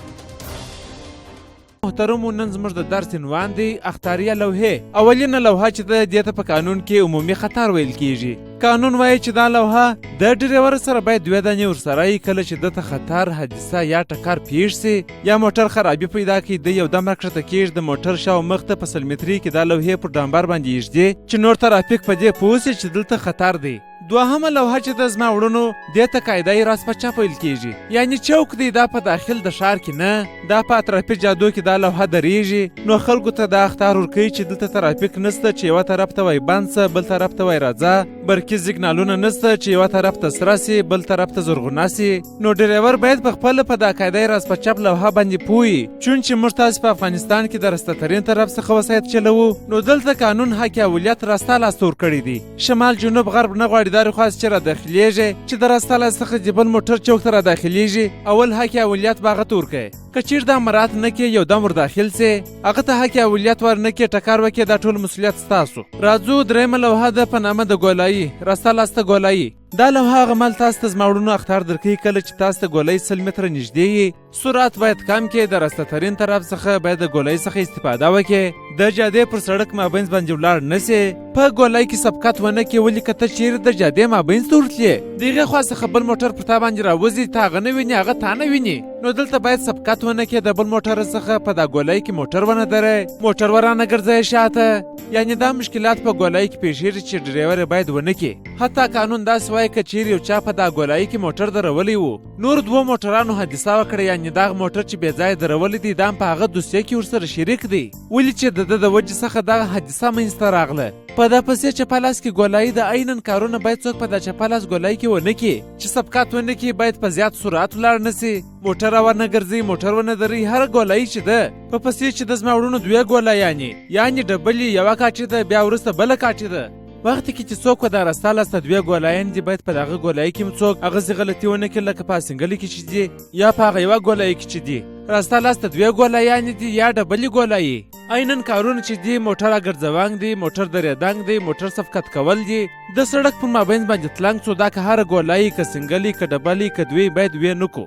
محترمو، نن زموږ د درس عنوان دی اخطاریه لوحې. اولینه لوحه چې ده دې ته په قانون کې عمومي خطر ویل کیږي. قانون وایي چې دا لوحه د ډریور سره باید دوې دانې ورسره وي، کله چې ده ته خطر، حادثه یا ټکر پیښ سي یا موټر خرابي پیدا کړي، دی یو دم راکښته کیږي، د موټر شا او مخ ته په 100 متري کې دا لوحې پر ډامبر باندې ایږدي چې نور ترافیک په دې پوه سي چې دلته خطر دی. دوهمه لوحه چې ده زما وړونو، دې ته قاعده یې راست په چپ ویل کیږي، یعنې چوک دی، دا په داخل د ښار کې نه، دا په اطرافي جادو کې دا لوحه درېږي، نو خلکو ته دا اخطار ورکوي چې دلته ترافیک نسته، چې یوه طرف ته وایي بند سه، بل طرف ته وایي راځه، برقي سیګنالونه نسته چې یوه طرف ته سره سي، بل طرف ته زرغونه سي. نو ډریور باید په خپله په دا قاعده یې راست په چپ لوحه باندې پوه وي. چون چې موږ تاسې په افغانستان کې د راسته ترین طرف څخه وسایط چلوو، نو دلته قانون حق اولیت راسته لاس ته ورکړی دی. شمال، جنوب، غرب نه غواړي دارې خوا چې را داخلېږي، چې د راسته لاس څخه د بل موټر چوک ته را داخلېږي، اول حق اولیت به هغه ته ورکوي. که چېرې دا مراعات نه کړې، یو دم ور داخل سې، هغه ته حق اولیت ور نه کړې، ټکر وکړې، دا ټول مسؤلیت ستاسو. راځو درېیمه لوحه ده په نامه د ګولایي، راسته لاس ته ګولایي. دا لوحه هغه مهال تاسو ته زما وړونو اخطار درکوي کله چې تاسو ته ګولۍ 100 متره نږدې یي، سرعت باید کم کړې، د راسته ترین طرف څخه باید د ګولۍ څخه استفاده وکړې، د جادې پر سړک مابینځ باندې ولاړ نه سې، په ګولۍ کې سبقت ونه کړې، ولې که ته چیرې د جادې مابینځ ته ورتلې، د هغې خوا څخه بل موټر پر تا باندې راوځي، تا هغه نه ویني، هغه تا نه ویني، نو دلته باید سبقت ونه کړې، د بل موټر څخه په دا ګولۍ کې موټر ونه درې، موټر ورانه ګرځوې شاته. یعنې دا مشکلات په ګولۍ کې پېښېږي چې ډریور یې باید ونه کړي. حتی قانون داسې وایي که چیرې یو چا په دا ګولایي کې موټر درولی و، نور دوو موټرانو حادثه وکړه، یعنې دغه موټر چې بې ځایه درولی دی، دا هم په هغه دوسیه کې ورسره شریک دی، ولې چې د ده د وجې څخه دغه حادثه منځته راغله. په دا پسې چپه لاس کې ګولایي د عیناً کارونه باید څوک په دا چپه لاس ګولایي کې ونه کړي، چې سبقت ونه کړي، باید په زیات سرعت ولاړ نه سي، موټر ورنه ګرځي، موټر ونه دري. هره ګولایي چې ده په پسې چې د زما وړونو دوې ګولایانې، یعنې ډبلې، یوه کاټي ده، بیا وروسته بله کاټي ده. وخت کې چې څوک دا راسته لاسته دوې ګولایان دي، باید په دغه ګولایي کې هم څوک هغسې غلطي ونه کړي لکه په سنګلې کې چې دي، یا په هغه یوه ګولایي کې چې دي. راسته لاسته دوې ګولایانې دي یا ډبلې ګولایي. عیناً کارونه چې دي، موټر راګرځونګ دی، موټر درېدنګ دی، موټر سفقت کول دي، د سړک پر مابین باندې تلنګ څو، دا که هره ګولایي، که سنګلې، که ډبلې، که دوې، باید وې نه کړو.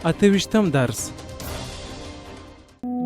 28 درس.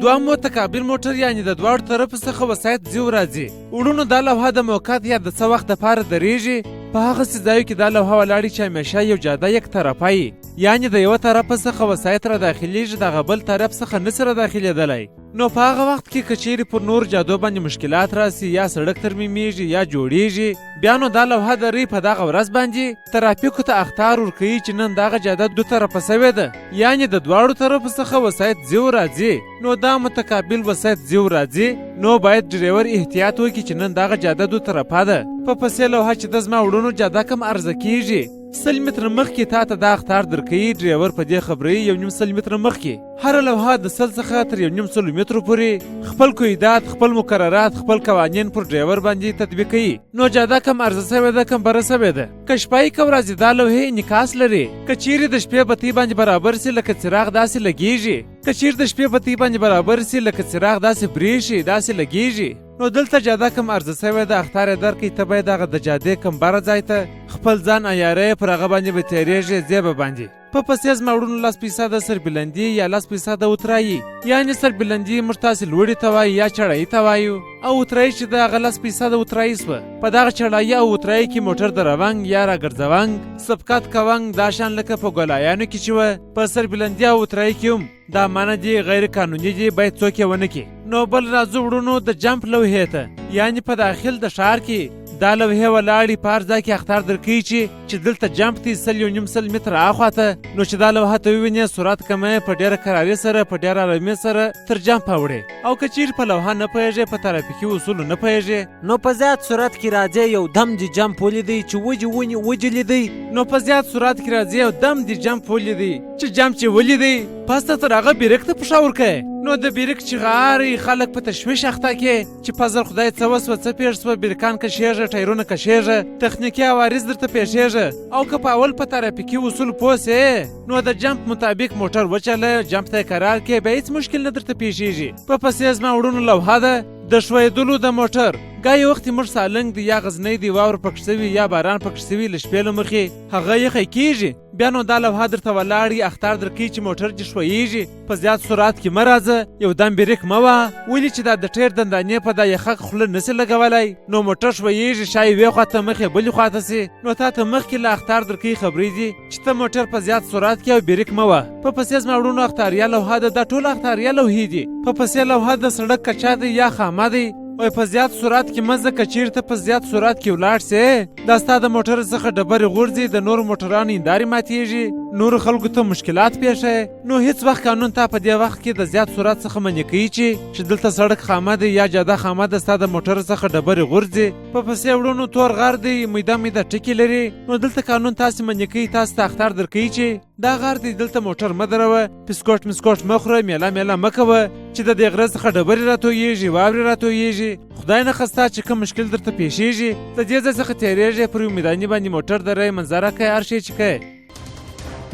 دوهم متقابل موټر، یعنې د دواړو طرفو څخه وسایط ځي او راځي. وړونو دا لوحه د موقت یا د څه وخت دپاره درېږي. په هغسې ځایو کې دا لوحه ولاړې چې همیشه یو جاده یک طرفه وي، یعنې د یوه طرفه څخه وسایط را داخلېږي، دغه بل طرف څخه نه سي را داخلېدلی. نو په هغه وخت کې که چیرې پر نور جادو باندې مشکلات راسي، یا سړک ترمیمیږي یا جوړیږي، بیا نو دا لوحه دري په دغه ورځ باندې ترافیکو ته اخطار ورکوي چې نن دغه جاده دو طرفه سوې ده، یعنې د دواړو طرفو څخه وسایط ځي او راځي. نو دا متقابل وسایط ځي او راځي، نو باید ډریور احتیاط وکړي چې نن دغه جاده دو طرفه ده. په پسې لوحه چې د زما وړونو جاده کم عرضه کیږي، 100 متره مخکې تا ته دا اخطار درکوي، ډریور په دې خبروي 1.5 متره مخکې. هره لوحه د 100 څخه تر 1.5 مترو پورې خپل قیدات، خپل مقررات، خپل قوانین پر ډریور باندې تطبیقوي. نو جاده کم عرضه سوې ده، کم بره سوې ده. که شپه یې که ورځې دا لوحې انعکاس لري. که چیرې د شپې بتۍ باندې برابر سي لکه څراغ داسې لګیږي، که چیرې د شپې بتۍ باندې برابر سي لکه څراغ داسې برېښي، داسې لګیږي. نو دلته جاده کم عرضه سوې ده، اخطار یې درکوي، ته باید هغه د جادې کم بره ځای ته خپل ځان عیارې، پر هغه باندې به تېرېږې، ځې به باندې. په پسې زما وړونو 10 پیسه د سربلندي یا 10 پیسه د اترایي، یعنې سربلندي موږ تاسې لوړې ته وایو یا چړایي ته وایو، او اترایي چې د هغه 10 پیسه د اترایي سوه. په دغه چړایي او اترایي کې موټر درونګ یا راګرځونګ، سبقت کوونګ، دا شان لکه په ګولایانو کې چې وه، په سربلندي او اترایي کې هم دا منع دي، غیر قانوني دي، باید څوک یې ونه کړي. نو بل راځو وړونو د جمپ لوحې ته، یعنې په داخل د ښار کې دا لوحې ولاړې په هر ځای کې اخطار درکوي چې دلته جمپ دی 1.5 متره اخوا ته. نو چې دا لوحه ته ووینې سرعت کموې، په ډېره کراري سره، په ډېره آرامي سره تر جمپ اوړې. او که چیرې په لوحه نه پوهېږې، په ترافیکي اصولو نه پوهېږې، نو په زیات سرعت کې راځې، یو دم دې جمپ ولیدی چې وجې ونې وجلېدی. نو په زیات سرعت کې راځې، یو دم دې جمپ ولیدی چې جمپ چې ولیدی، پس ته تر هغه بیرک ته پښه ورکوې. نو د بیرک چیغارې خلک په تشویش اخته کړي چې فضل خدای څه وسوه، څه پېښ سوه، بیرکان کشېږه، ټایرونه کشېږه، تخنیکي عوارض درته پېښېږه. او که په اول په ترافیکي اصول پوه سې، نو د جمپ مطابق موټر وچله، جمپ ته یې کرار کړې، بیا هېڅ مشکل نه درته پېښېږي. په پسې زما وړونو لوحه ده د ښویېدلو د موټر. ګاه یو وخت موږ سالنګ دی یا غزنی دی، واوره پکښ سوي یا باران پکښ سوي، له شپې له مخې هغه یخی کیږي، بیا نو دا لوحه درته ولاړ اخطار درکوي چې موټر دې ښویږي، په زیات سرعت کې مه راځه، یو دم بریک مه وهه، ولې چې دا د ټیر دندانې په دا یخک خوله نسي لګولی، نو موټر ښویږي، شا یوې خواته مخ یې بلې خواته سي، نو تا ته مخکې له اخطار درکوي خبرې دي چې ته موټر په زیات سرعت کې او بریک مه وهه. په پسې زما وړونو اخطاریه لوحه ده، دا ټوله اخطاریه لوحې دي. په پسې لوحه د سړک کچه دی یا خامه دی، وای په زیات سرعت کې مه ځه، که چیرته په زیات سرعت کې ولاړ سې دا ستا د موټر څخه ډبرې غورځي، د نورو موټرانو هندارې ماتیږي، نورو خلکو ته مشکلات پېښوي. نو هیڅ وخت قانون تا په دې وخت کې د زیات سرعت څخه منع کوي چې دلته سړک خامه دی یا جاده خامه ده، ستا د موټر څخه ډبرې غورځي. په پسې وړونو تور غر دی، میده میده ټکي لري، نو دلته قانون تاسې منع کوي، تاسې ته اخطار درکوي چې دا غر دی، دلته موټر مه دروه، بسکوټ مسکوټ مه خوره، میله میله مه کوه چې د دې غره څخه ډبرې راتویږي، واورې راتویږي، خدای نه خواسته چې کوم مشکل درته پېښېږي، د دې ځای څخه تېرېږې، پر یو میداني باندې موټر دروې، منظره کوې، هر شی چې کوې.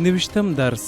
نویشتم درس.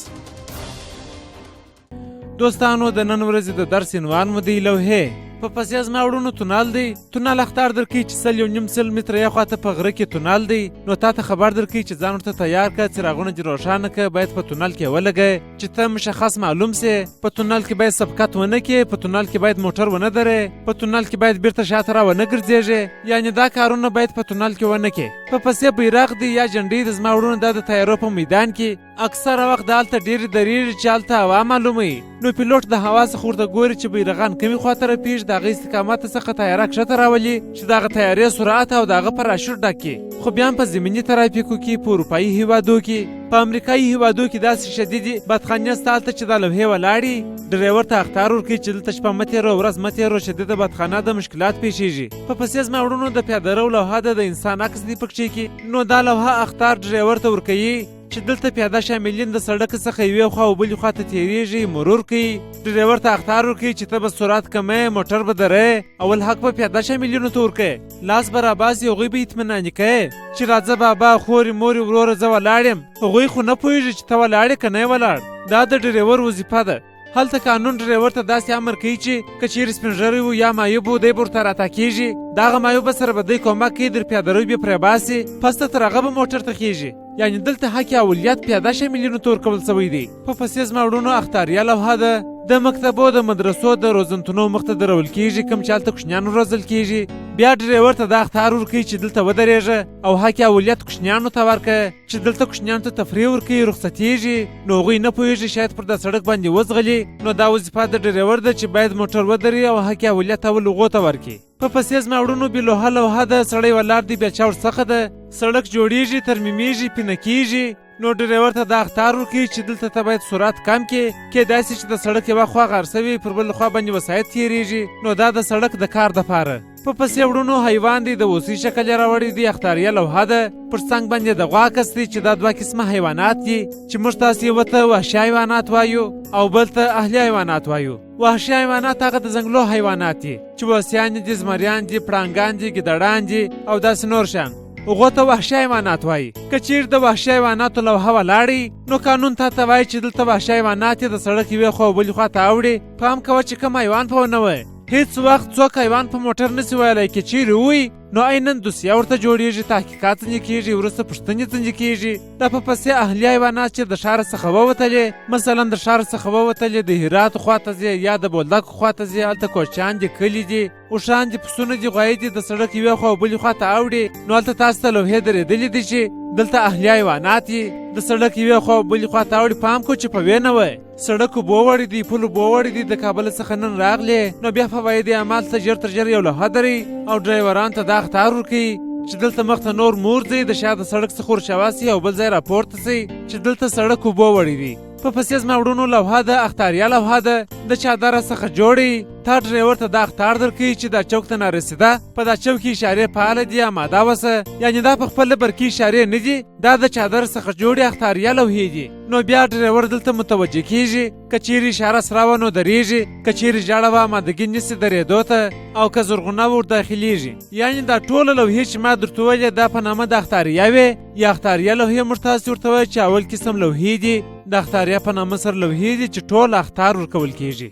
دوستانو د نن ورځې د درس عنوان مو دی لوحې. په پسې زما وړونو تونل دی، تونل اخطار درکوي چې 1.5 متره یې خواته په غره کې تونل دی، نو تا ته خبر درکوي چې ځان ورته تیار که، څراغونه دې روښانه که، باید په تونل کې ولګوې چې ته مشخص معلوم سې، په تونل کې باید سبقت ونه کړې، په تونل کې باید موټر ونه درې، په تونل کې باید بیرته شاته را ونه ګرځېږې، یعنې دا کارونه باید په تونل کې ونه کړې. په پسې بیرغ دی یا جنډۍ د زما وړونو دا د طیارو په میدان کې اکثره وخت هلته ډېرې درېږي چې هلته هوا معلوموي، نو پیلوټ د هوا څخه ورته ګوري چې بیرغان کومې خوا ته رپېږي، د هغه استقامت څخه طیاره کښته راولي چې د هغه طیارې سرعت او د هغه پراشوټ ډک کړي. خو بیا هم په زمیني ترافیکو کې، په اروپایي هیوادو کې، په امریکایي هیوادو کې داسې شدیدې بدخانې سته هلته چې دا لوحې ولاړې، ډریور ته اخطار ورکوي چې دلته شپه مه تېروه، ورځ مه تېروه، شدیده بدخانه ده، مشکلات پېښېږي. په پسې زما وړونو د پیاده رو لوحه ده، د انسان عکس دی پکښې کې، نو دا لوحه اخطار ډریور ته ورکوي چې دلته پیاده شاملین د سړک څخه یوې خوا او بلې خوا ته تېرېږي، مرور کوي، ډریور ته اخطار ورکوي چې ته به سرعت کموې، موټر به درې، اول حق به پیاده شاملینو ته ورکوې، لاس به راباسي، هغوی به اطمیناني کوي چې راځه بابا، خورې، مورې، وروره، زه ولاړ یم. هغوی خو نه پوهېږي چې ته ولاړ یې که نه یې ولاړ. دا د ډریور وظیفه ده. هلته قانون ډریور ته داسې امر کوي چې که چیرې سپین ږیری و یا معیوب و، دی به ورته راتا کېږي، د هغه معیوب سره به دی کومک کوي، در پیاده روی به پرې باسي، پسته تر هغه به موټر ته خېږي. یعنې دلته حق اولیت پیاده شاملینو ته ورکول شوی دی. په پسې زما وړونو اخطاریه لوحه ده، د مکتبو، د مدرسو، د روزنتونو مخته درول کېږي، کوم چې هلته کوچنیانو روزل کېږي. بیا ډریور ته دا اخطار ورکوي چې دلته ودرېږه او حق اولیت کوچنیانو ته ورکړه چې دلته کوچنیانو ته تفریح ورکوي، رخصتېږي، نو هغوی نه پوهېږي شاید پر دا سړک باندې وځغلي، نو دا وظیفه د ډریور ده چې باید موټر ودري او حق اولیت اول هغو ته ورکړي. په پسې زما وړونو بې لوحه لوحه ده، سړی ولاړ دی، بیا چا ورڅخه ده، سړک جوړېږي، ترمیمېږي، پینه کېږي، نو ډریور ته دا اخطار ورکوي چې دلته ته باید سرعت کم کړې، کېدای شي چې د سړک یوه خوا غار سوي، پر بله خوا باندې وسایط تېرېږي، نو دا د سړک د کار دپاره. په پسې وړونو حیوان دی، د هوسۍ شکل یې راوړی دی، اخطاریه لوحه ده، پر څنګ باندې د غوا کس دی چې دا دوه قسمه حیوانات دي چې موږ تاسې یوه ته وحشي حیوانات وایو او بل ته اهلي حیوانات وایو. وحشي حیوانات هغه د ځنګلو حیوانات دي چې هوسیان دي، زمریان دي، پړانګان دي، ګیدړان دي او داسې نور شیان، هغو ته وحشي حیوانات وایي. که چیرې د وحشي حیواناتو لوحه ولاړې، نو قانون تا ته وایي چې دلته وحشي حیوانات یې د سړک یوې خوا او بلې خوا ته اوړي، پام کوه چې کوم حیوان په ونه وایي. هیڅ وخت څوک حیوان په موټر نسي ویلی، که چیرې ووایي نو عینا دوسیه ورته جوړېږي، تحقیقات ځینې کېږي، وروسته پوښتنې ځینې کېږي. دا په پسې اهلي حیوانات چې د ښاره څخه ووتلې، مثلا د ښار څخه ووتلې، د هرات خوا ته ځې یا د بولدک خوا ته ځې، هلته کوچیان دي، کلي دي، اوښان دي، پسونه دي، غوایي دي، د سړک یوې خوا او بلې خوا ته اوړي، نو هلته تاسو ته لوحې درېدلې دي چې دلته اهلي حیوانات دي، د سړک یوې خوا او بلې خوا ته اوړي، پام کوه چې په وې نه وای. سړک اوبو وړي دي، پل اوبو وړي دي، د کابل څخه نن راغلې، نو بیا فواید اعمال ته ژر تر ژره یو لوحه درئ او ډرایوران ته دا اخطار ورکوي چې دلته مخته نور مور ځئ، د شا د سړک څخه ورشاوه سئ او بل ځای راپورته سئ چې دلته سړک اوبو وړي دي. په پسې زما وړونو لوحه ده، اخطاریه لوحه ده، د چادره څخه جوړې، تا ډریور ته دا اخطار درکوي چې دا چوک ته نارسیده، په دا چوک کې اشارې فعاله دي، اماده وسه، یعنې دا په خپله برقي اشارې نه دي، دا د چادر څخه جوړې اخطاریه لوحې دي. نو بیا ډریور دلته متوجه کیږي، که چیرې اشاره سره وه نو درېږي، که چیرې ژاړه وه امادګي نیسي درېدو ته، او که زرغونه ور داخلیږي. یعنې دا ټوله لوحې چې ما درته وویلې دا په نامه د اخطاریه وې یا اخطاریه لوحې موږ تاسې ورته وایو چې اول قسم لوحې دي، د اخطاریه په نامه سره لوحې دي چې ټول اخطار ورکول کیږي.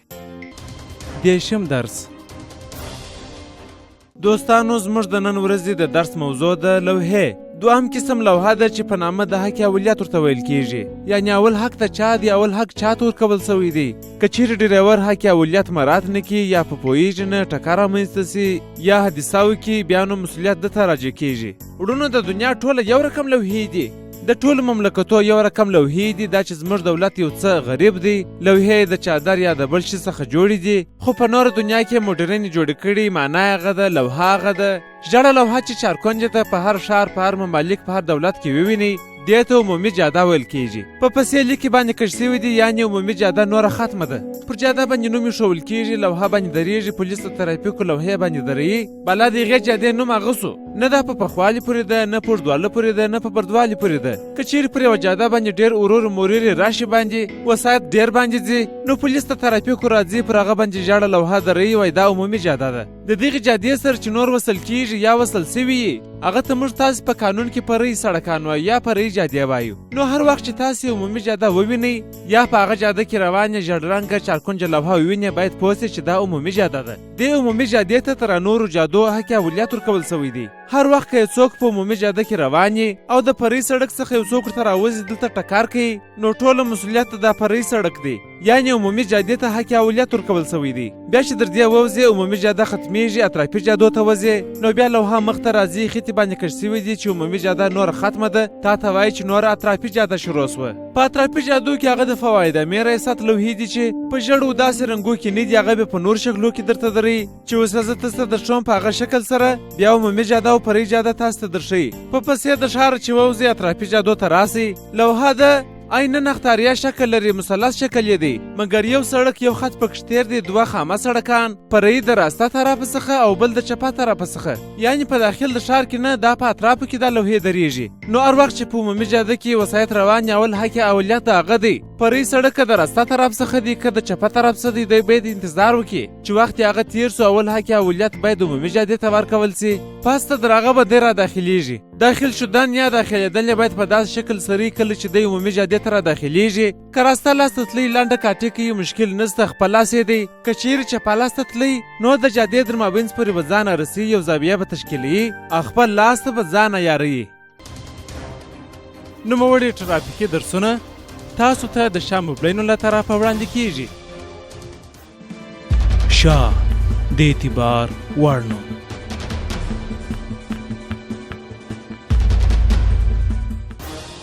دیرشم درس. دوستانو، زموږ د نن ورځې د درس موضوع ده لوحې. دوهم قسم لوحه ده چې په نامه د حق اولیت ورته ویل کیږي، یعنی اول حق ته چا دی، اول حق چا ته ورکول سوی دی. که چیرې ډریور حق اولیت مراعات نه کړي یا په پوهیږي نه ټکر رامنځته سي یا حادثه وکړي، بیا نو مسؤلیت ده ته راجع کیږي. وروڼو، د دنیا ټوله یو رقم لوحې دي، د ټولو مملکتو یو رقم لوحې دي. دا چې زموږ دولت یو څه غریب دی، لوحې یې د چادر یا د بل شي څخه جوړې دي، خو په نوره دنیا کې مډرنې جوړې کړي. معنا یې هغه ده، لوحه هغه ده، ژړه لوحه چې چارکنجې ته په هر ښار، په هر ممالک، په هر دولت کې ووینئ، دې ته عمومي جاده ویل کیږي. په پسې لیکې باندې کش سوي دي، یعنې عمومي جاده نوره ختمه ده. پر جاده باندې نوم ایښوول کیږي، لوحه باندې درېږي، پولیس د ترافیکو لوحې باندې دروي. بالا د هغې جادې نوم هغه سو، نه دا په پخوالي پورې ده، نه په اوږدوالي پورې ده، نه په بردوالي پورې ده. که چیرې پر یوه جاده باندې ډېر ورور مورېرې راشي باندې وسایط ډېر باندې ځي، نو پولیس د ترافیکو راځي، پر هغه باندې ژړه لوحه دروي، وایي دا عمومي جاده ده. د دغې جادې سره چې نور وصل کیږي یا وصل سوي یي، هغه ته موږ تاسې په قانون کې فرعي سړکان وایو یا فرعي جادې وایو. نو هر وخت چې تاسې عمومي جاده ووینئ یا په هغه جاده کې روانې ژړ رنګه چارکنجه لوحه ووینئ، باید پوه سئ چې دا عمومي جاده ده. دې عمومي جادې ته تر نورو جادو حق اولیت ورکول سوی دی. هر وخت که یو څوک په عمومي جاده کې روان یي او د فرعي سړک څخه یو څوک ورته راوځي دلته ټکر کوي، نو ټوله مسؤلیت دا فرعي سړک دی، یعنې عمومي جادې ته حق اولیت ورکول سوی دی. بیا چې در دې ووځې عمومي جاده ختمیږي، اطرافي جادو ته وځې، نو بیا لوحه مخته راځي، خطې باندې کش سوي دي چې عمومي جاده نوره ختمه ده، تا ته وایي چې نوره اطرافي جاده شروع سوه. په اطرافي جادو کې هغه د فواید عامې ریاست لوحې دي چې په ژړو داسې رنګو کې نه دي، هغه بیا په نور شکلو کې درته دروي چې اوس زه تاسو ته درښوم. په هغه شکل سره بیا عمومي جاده او فرعي جاده تاسو ته درښیي. په پسې د ښاره چې ووځئ اطرافي جادو ته راسئ، لوحه ده عینا اختاریه شکل لري، مثلث شکل یې دی، مګر یو سړک یو خط پکښ تېر دی، دوه خامه سړکان، فرعي د راسته طرف څخه او بل د چپه طرف څخه، یعنې په داخل د ښار کې نه، دا په اطرافو کې دا لوحې درېږي. نو هر وخت چې په عمومي جاده کې وسایط روان دي، اول حق اولیت د هغه دی. فرعي سړک که د راسته طرف څخه دی که د چپه طرف څخه دی، دی باید انتظار وکړي چې وخت یې هغه تېر سو، اول حق اولیت باید عمومي جادې ته ورکول سي. پس ته در هغه به دی را داخلیږي. داخل شدن یا داخلېدل یې باید په داسې شکل سره کله چې دی عمومي جادې ته را داخلیږي، که راسته لاس ته تلئ لنډه کاټي کوي، مشکل نشته، خپل لاس یې دی. که چیرې چپه لاس ته تلئ نو د جادې در مابینځ پورې به ځان رسي، یو زاویه به تشکیلوي او خپل لاس ته به ځان عیاروي. نوموړي ټرافیکي درسونه تاسو ته د شاه مبلینو له طرفه وړاندې کیږي. شاه د اعتبار وړ نوم.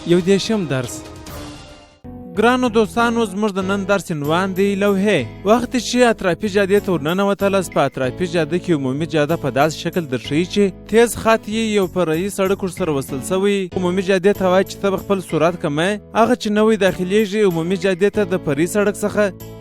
یو دېرشم درس. ګرانو دوستانو، زموږ د نن درس عنوان دی لوحې. وخت چې اطرافي جادې ته ورننوتلس، په اطرافي جاده کې عمومي جاده په داسې شکل درښیي چې تیز خط یې یو فرعي سړک ورسره وصل سوی. عمومي جادې ته وایي چې ته به خپل سرعت کموې، هغه چې نوی داخلیږي عمومي جادې ته د فرعي سړک څخه.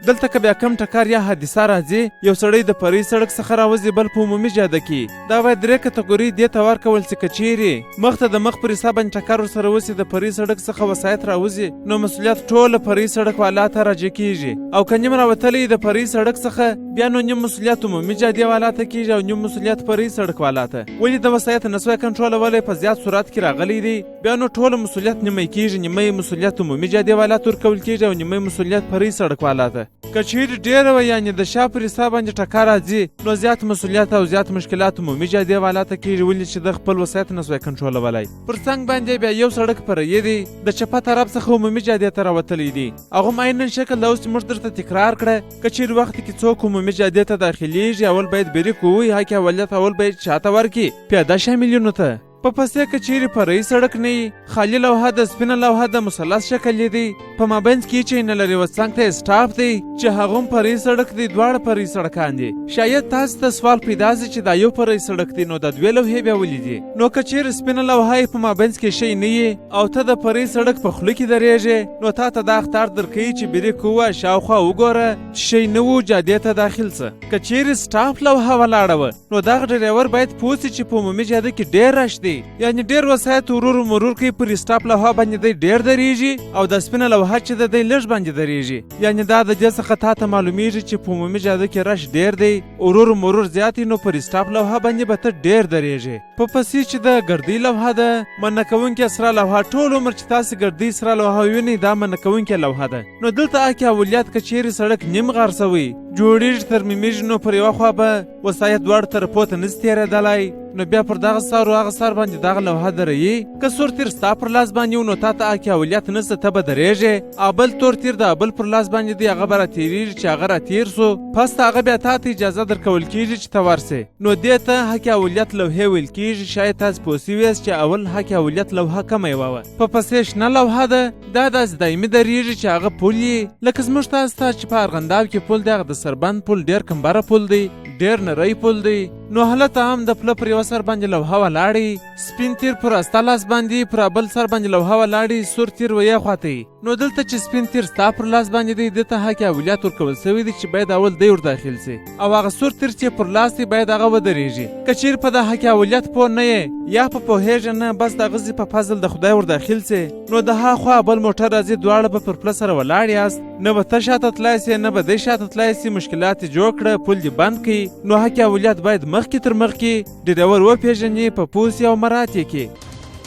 دلته که بیا کم ټکر یا حادثه راځي، یو سړی د فرعي سړک څخه راوځي، بل په عمومي جاده کې. دا باید درې کتګورۍ دې ته ورکول سي. که چیرې مخته د مخ پر حساب باندې ټکر ورسره وسي، د فرعي سړک څخه وسایط راوځي، نو مسؤلیت ټوله فرعي سړک والا ته راجع کیږي. او که نیم راوتلی د فرعي سړک څخه، بیا نو نیم مسؤلیت عمومي جادې والا ته کیږي او نیم مسؤلیت فرعي سړک والا ته. ولې د وسایط نسوای کنټرولولی، په زیات سرعت کې راغلی دی، بیا نو ټوله مسؤلیت نیمه کیږي. نیمه مسؤلیت عمومي جادې والا ته ورکول کیږي او نیمه مسؤلیت فرعي سړک والا ته. که چیرې ډېره وه، یعنې د شا پر حساب باندې ټکر راځي، نو زیات مسؤلیت او زیات مشکلات عمومي جادې والا ته کیږي، ولې چې ده خپل وسایط نسوای کنټرولولی. پر څنګ باندې بیا یو سړک فرعي دی، د چپه طرف څخه عمومي جادې ته راوتلی دی، هغه هم عینا شکل دا اوس چې موږ درته تکرار کړه. که چیرې وخت کې څوک عمومي جادې ته داخلیږي، اول باید بریک ووهي، حق اولیت اول باید چاته ورکړي، پیاده شاملینو ته. په پسې که چیرې فرعي سړک نه وي، خالي لوحه ده، سپینه لوحه ده، مثلث شکل یې دی، په مابینځ کې هیڅ نه لري، څنګ ته یې سټاپ دی چې هغه هم فرعي سړک دی، دواړه فرعي سړکان دي. شاید تاسو ته سوال پیدا سي چې دا یو فرعي سړک دی، نو دا دوې لوحې بیا ولې دي؟ نو که چیرې سپینه لوحه یې په مابینځ کې شی نه وي او ته د فرعي سړک په خوله کې درېږې، نو تا ته دا اخطار درکوي چې بریک ووهه، شاوخوا وګوره چې شی نه وو، جادې ته داخل سه. که چیرې سټاپ لوحه ولاړه وه، نو دغه ډریور باید پوه سي چې په عمومي جاده کې ډېر رش دی، یعنې ډېر وسایط ورور مرور کوي، پر سټاپ لوحه باندې دی ډېر درېږي او د سپینه لوحه چې ده دی لږ باندې درېږي. یعنې دا د دې څخه تا ته معلومیږي چې په عمومي جاده کې رش ډېر دی، ورور مرور زیات دی، نو پر سټاپ لوحه باندې به ته ډېر درېږې. په پسې چې ده ګردۍ لوحه ده، منع کوونکې سره لوحه، ټول عمر چې تاسې ګردۍ سره لوحه ووینئ، دا منع کوونکې لوحه ده. نو دلته اکې اولیت که چیرې سړک نیم غار سوی جوړیږي ترمیمیږي، نو پر یوه خوا به وسایط دواړو طرفو ته نسي تېرېدلی، نو بیا پر دغه سر او هغه سر باندې دغه لوحه دروي. که سور تیر ستا پر لاس باندې و نو تا ته حق اولیت نسته، ته به درېږې، او بل تور تیر د بل پر لاس باندې دی، هغه به راتېرېږي، چې هغه راتېر سو پس هغه بیا تا ته اجازه درکول کېږي چې ته ورسې. نو دې ته حق اولیت لوحې ویل کېږي. شاید تاسو پوه سوي یاست چې اول حق اولیت لوحه کومه یوه وه. په پسې شنه لوحه ده، دا داسې دایمي درېږي چې هغه پل یې لکه زموږ تاسو ته چې په ارغنداب کې پل دی، هغه د سربند پل ډېر کمبره پل دی، ډېر نری پل دی، نو هلته هم د پله پر یوه سر باندې لوحه ولاړې، سپین تیر پر راسته لاس باندې، پر بل سر باندې لوحه ولاړې، سور تیر ویې خواته. نو دلته چې سپین تیر ستا پر لاس باندې دی، ده ته حق اولیت ورکول سوی دی چې باید اول دی ور داخل سي، او هغه سور تیر چې پر لاس دی باید هغه ودرېږي. که چیرې په دا حق اولیت پوه نه یې یا په پوهېږې نه، بس د هغه په فضل د خدای ور داخل سي، نو د ها خوا بل موټر راځي، دواړه به پر پله سره ولاړ یاست، نه به ته شاته تلای سې نه به دی شاته تلای سي، مشکلات یې جوړ کړه، پل دې بند کړي. نو حق اولیت باید مخکې تر مخکې ډریور وپېژني، په پوه سي او مراعات یې کړي.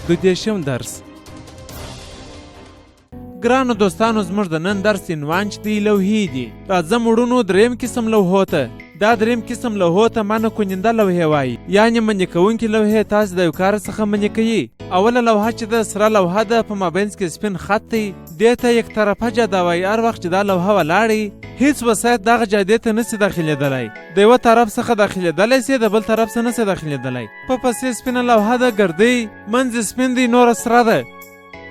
32 درس. ګرانو دوستانو، زموږ د نن درس عنوان چې دی لوحې دي. راځم وړونو دریم قسم لوحو ته. دا دریم قسم لوحو ته منع کننده لوحې وایي، یعنې منع کوونکې لوحې تاسو د یو کار څخه منع کوي. اوله لوحه چې ده سره لوحه ده، په مابینځ کې سپین خط دی، دې ته یک طرفه جاده وایي. هر وخت چې دا لوحه ولاړې هیڅ وسایط دغه جادې ته نسي داخلېدلی، د یوه طرف څخه داخلېدلی سي، د بل طرف څخه نسي داخلېدلی. په پسې سپینه لوحه ده، ګردۍ، منځ یې سپین دی، نوره سره ده،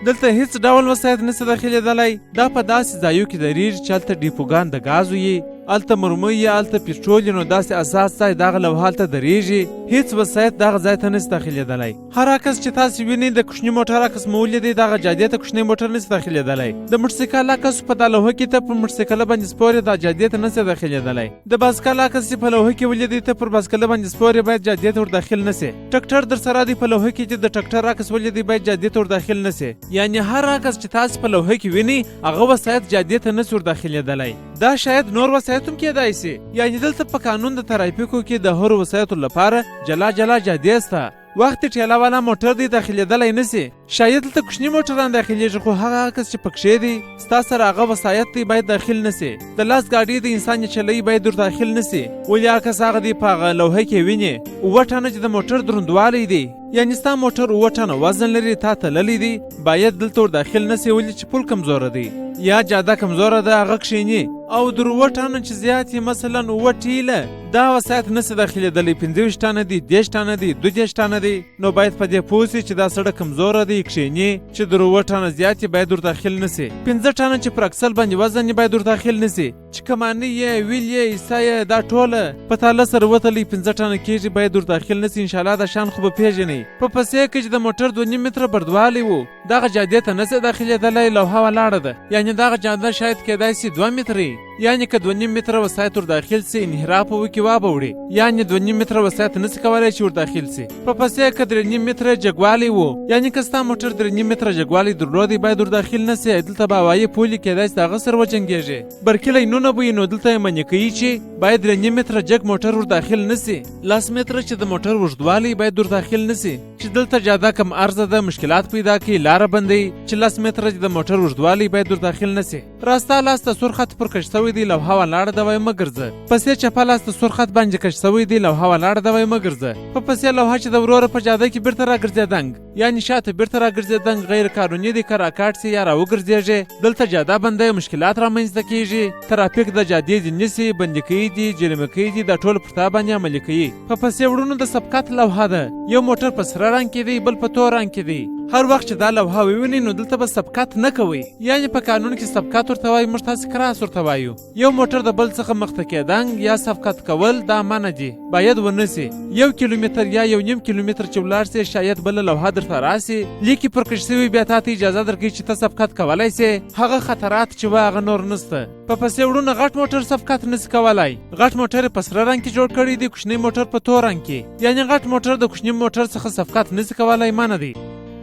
دلته هیڅ ډول وسایط نسي داخلېدلی. دا په داسې ځایو کې درېږي چې هلته ډیپوګان د ګازو یي، هلته مرمۍ یي، هلته پټرول یي، نو داسې اساس ځای دغه لوحه هلته درېږي، هیڅ وسایط دغه ځای ته نسي داخلېدلی. هر عکس چې تاسو وینئ د کوچني موټر عکس مو ولیدی، دغه جادې ته کوچنی موټر نسي داخلېدلی. د موټرسایکل عکس په دا لوحه کې ته پر موټرسایکل باندې سپور یې، دا جادې ته نسي داخلېدلی. د باسکل عکس چې په لوحه کې ولیدی، ته پر باسکل باندې سپور یې، باید جادې ته ور داخل نه سې. ټکټر درسره دی، په لوحه کې چې د ټکټر عکس ولیدی، باید جادې ته ور داخل نه سې. یعنې هر عکس چې تاسو په لوحه کې وینئ هغه وسایط جادې ته نسي ور داخلېدلی. دا شاید نور وسایط هم کېدای سي. یعنې دلته په قانون د ترافیکو کې د هرو وسایطو لپاره جلا جلا جادې سته. وخت ټیله والا موټر دی داخلېدلی نه سي، شاید دلته کوچني موټران داخلېږي، خو هغه عکس چې پکښې دی ستا سره هغه وسایط دی باید داخل نه سي. د لاس ګاډي د انسان یې چلوي باید ور داخل نه سي، ولې عکس هغه دی په هغه لوحه کې وینې 7 ټنه چې د موټر دروندوالی دی، یعنې ستا موټر 7 ټنه وزن لري، تا تللی دی، باید دلته ور داخل نه سي، ولې چې پل کمزوره دی یا جاده کمزوره ده، هغه کښېني. او در 7 ټنه چې زیات یې مثلا 7 ټیله دا وسایط نسي داخلېدلی، 25 ټنه دی، 30 ټنه دی، 32 ټنه دی، نو باید په دې پوه سي چې دا سړک کمزوره دی، کښېني، چې در 7 ټنه زیات یې باید ور داخل نه سي. 5 ټنه چې پر اکسل باندې وزن یې باید ور داخل نه سي، چې کمانۍ یې، ویل یې، ایسا یې، دا ټوله په تاله سره وتلی 5 ټنه کېږي، باید ور داخل نه سي. انشاءالله دا شان خو به پېژنئ. په پسې کې چې د موټر 2.5 متره بردوالی و، دغه جادې ته نه سي داخلېدلی، لوحه ولاړه ده، یعنې دغه جاده شاید کېدای سي 2 متره، یعنې که 2.5 متره وسایط ور داخل سي انحراف به وکړي، وابه وړي، یعنې 2.5 متره وسایط نه سي کولی چې ور داخل سي. په پسې که 3.5 متره جګوالی و، یعنې که ستا موټر 3.5 متره جګوالی درلودی باید ور داخل نه سي، دلته به هوایي پولې کېدای سي د هغه سره وجنګېږي، برقي لینونه به وي، نو دلته یې منع کوي چې باید 3.5 متره جګ موټر ور داخل نه سي. 10 متره چې د موټر اوږدوالی باید ور داخل نه سي، چې دلته جاده کم عرضه ده، مشکلات پیدا کوي، لاره بندوي، چې 10 متره چې د موټر اوږدوالی باید ور داخل نه سي. راسته لاس ته سور خط پر کش سوی دی، لوحه ولاړه ده، وایي مه ګرځه. پسې چپه لاس ته سور خط باندې کش سوی دی، لوحه ولاړه ده، وایي مه ګرځه. په پسې لوحه چې د وروره په جاده کې بیرته راګرځېدنګ، یعنې شاته بیرته راګرځېدنګ غیر قانوني دی، که راکاټ سي یا راوګرځېږي، دلته جاده بنده، مشکلات رامنځته کېږي، ترافیک د جادې دې نیسي، بندي کوي دي، جریمه کوي دي، دا ټول پر تا باندې عملي کوي. په پسې وړونو د سبقت لوحه ده، یو موټر په سره رنګ کې دی، بل په تور رنګ کې دی. هر وخت چې دا لوحه ووینئ نو دلته به سبقت نه کوئ، یعنې په قانون کې سبقت ورته وایي، موږ تاسې کراس ورته وایو. یو موټر د بل څخه مخته کېدنګ یا سبقت کول دا منع دي، باید ونه سي. 1 کیلومتر یا 1.5 کیلومتر چې ولاړ سې شاید بله لوحه درته راسي، لیکې پر کش سوي، بیا تا ته اجازه درکوي چې ته سبقت کولی سې. هغه خطرات چې وه هغه نور نسته. په پسې وړونه غټ موټر سبقت نسي کولی، غټ موټر یې په سره رنګ کې جوړ کړی دی، کوچنی موټر په تور رنګ کې، یعنې غټ موټر د کوچني موټر څخه سبقت نسي کولی، منع دی،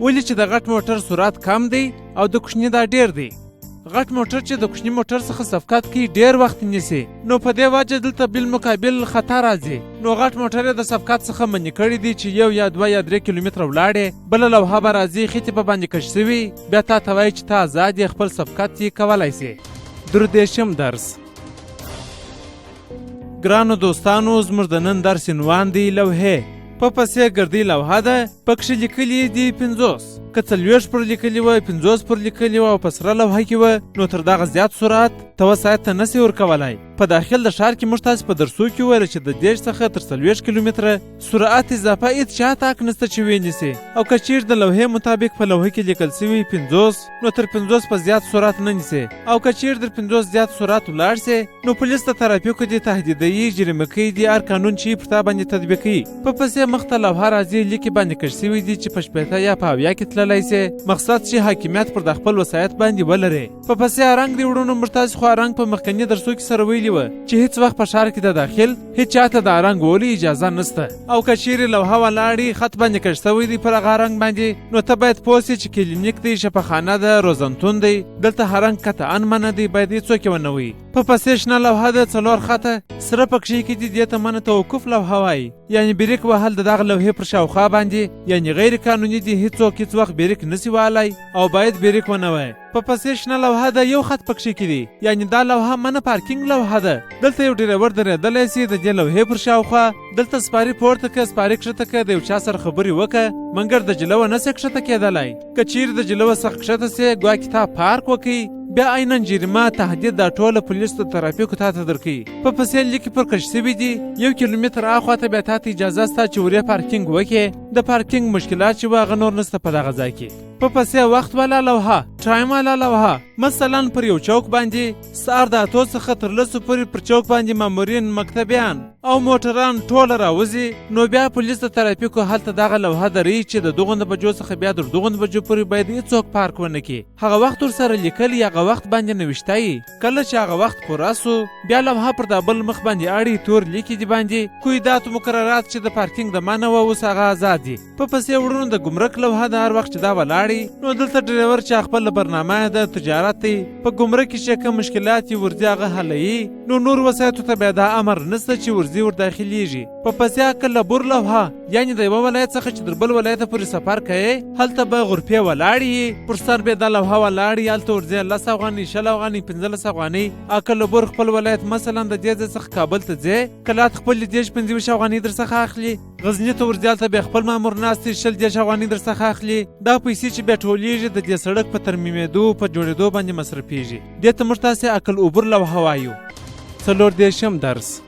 ولې چې د غټ موټر سرعت کم دی او د کوچني دا ډېر دی. غټ موټر چې د کوچني موټر څخه سبقت کوي ډېر وخت نیسي، نو په دې وجه دلته بالمقابل خطر راځي. نو غټ موټر یې د سبقت څخه منع کړی دی چې 1 یا 2 یا 3 کیلومتره ولاړې، بله لوحه به راځي، خېټې به باندې کش سوي، بیا تا ته وایي چې ته ازاد یې، خپل سبقت یې کولی سې. 33 درس. ګرانو دوستانو، زموږ د نن درس عنوان دی لوحې. په پسې ګردۍ لوحه ده، پکښې لیکلي دي 50. که 40 پر لیکلي وه، 50 پر لیکلي وه او په سره لوحه کې وه، نو تر دغه زیات سرعت ته وسایط ته نسي ورکولای. په داخل د ښار کې موږ تاسې په درسو کې وویل چې د 30 څخه تر 40 کیلومتره سرعت اضافه هیڅ چا ته حق نشته چې ویې او که چیرې د لوحې مطابق په لوحه کې لیکل شوي 50، نو تر 50 په زیات سرعت نه نیسي. او که چیرې تر 50 زیات سرعت ولاړ سي، نو پولیس د ترافیکو دې تهدیدوي، جریمه کوي دي، هر قانون چې پر تا باندې تطبیقوي. په پسې مخته لوحه راځي، لیکې باندې کش شوي دي چې په 60 یا په 70 کې تللی سي، مقصد چې حاکمیت پر د خپل وسایط باندې ولري. په پسې ارنګ دی وړونو، موږ تاسې خو ارنګ په مخکني درسو کې سره ویلي وه چې هیڅ وخت په ښار کې د داخل هیڅ چاته د ارنګ وهلو اجازه نشته. او که چیرې لوحه ولاړې، خط باندې کش شوی دی پر هغه رنګ باندې، نو ته باید پوه سې چې کلینیک دی، شفاخانه ده، روزنتون دی، دلته هر رنګ قطعا منع دی، باید هیڅوک یې ونه وایي. په پسې شنه لوحه ده، 4 خطه سره پکښې کې دي، دې ته منع توقف لوحه وایي. یعنې بریک وهل د دغه لوحې پر شاوخوا باندې یعنې غیر قانوني دي، هیڅوک هیڅ وخت بریک نسي وهلی او باید بریک ونه وایي. په پسې شنه لوحه ده، یو خط پکښې کې دی، یعنې دا لوحه منع پارکینګ لوحه ده. دلته یو ډریور درېدلی سي د دې لوحې پر شاوخوا، دلته سپاري پورته که سپاري کښته که، د یو چا سره خبرې وکه، منګر د جلوه نه سي کښته کېدلی. که چیرې د جلوه څخه کښته سې، ګواکې تا پارک وکئ، بیا عینا جریمه، تهدید دا ټوله پولیس د ترافیکو تا ته درکوي. په پسې لیکې پر کش شوي دي، 1 کیلومتر اخوا ته بیا تا ته اجازه سته چې ورې پارکینګ وکې. د پارکینګ مشکلات چې وه هغه نور نشته په دغه ځای کې. په پسې وخت والا لوحه، ټایم والا لوحه، مثلا پر یو چوک باندې سهار د 8 څخه تر 10 پورې پر چوک باندې مامورین، مکتبیان او موټران ټوله راوځي، نو بیا پولیس د ترافیکو هلته دغه لوحه دري چې د دغو بجو څخه بیا تر دغو بجو پورې باید هیڅوک پارک ونه کړي. هغه وخت ورسره لیکلی، هغه وخت باندې نوشته یي. کله چې هغه وخت پوره سو، بیا لوحه پر دا بل مخ باندې اړي، تور لیکي دي باندې قیدات مقررات چې د پارکینګ د منع وه، اوس هغه ازاد دي. په پسې وړونو د ګمرک لوحه د هر وخت چې دا ولاړي، نو دلته ډریور چې خپله برنامه ده، تجارت دی، په ګمرک کې چې کوم مشکلات یې ورځي هغه حلوي، نو نور وسایطو ته بیا دا امر نشته چې ورځي ور داخلیږي. په پسې عقل لبور لوحه، یعنې د یوه ولایت څخه چې تر بل ولایته پورې سفر کوې، هلته به غرفې ولاړې یي، پر سر به دا لوحه ولاړې، هلته ورځې 10 افغانۍ، 20 افغانۍ، 15 افغانۍ. عقل لبور خپل ولایت مثلا د دې ځای څخه کابل ته ځې، کلات خپلې 30 25 افغانۍ در څخه اخلي، غزني ته ورځې هلته بیا خپل مامور ناست دی، 20 30 افغانۍ در څخه اخلي. دا پیسې چې بیا ټولېږي د دې سړک په ترمیمېدو، په جوړېدو باندې مصرفېږي. دې ته موږ تاسې عقل عبور لوحه وایو. 34 درس.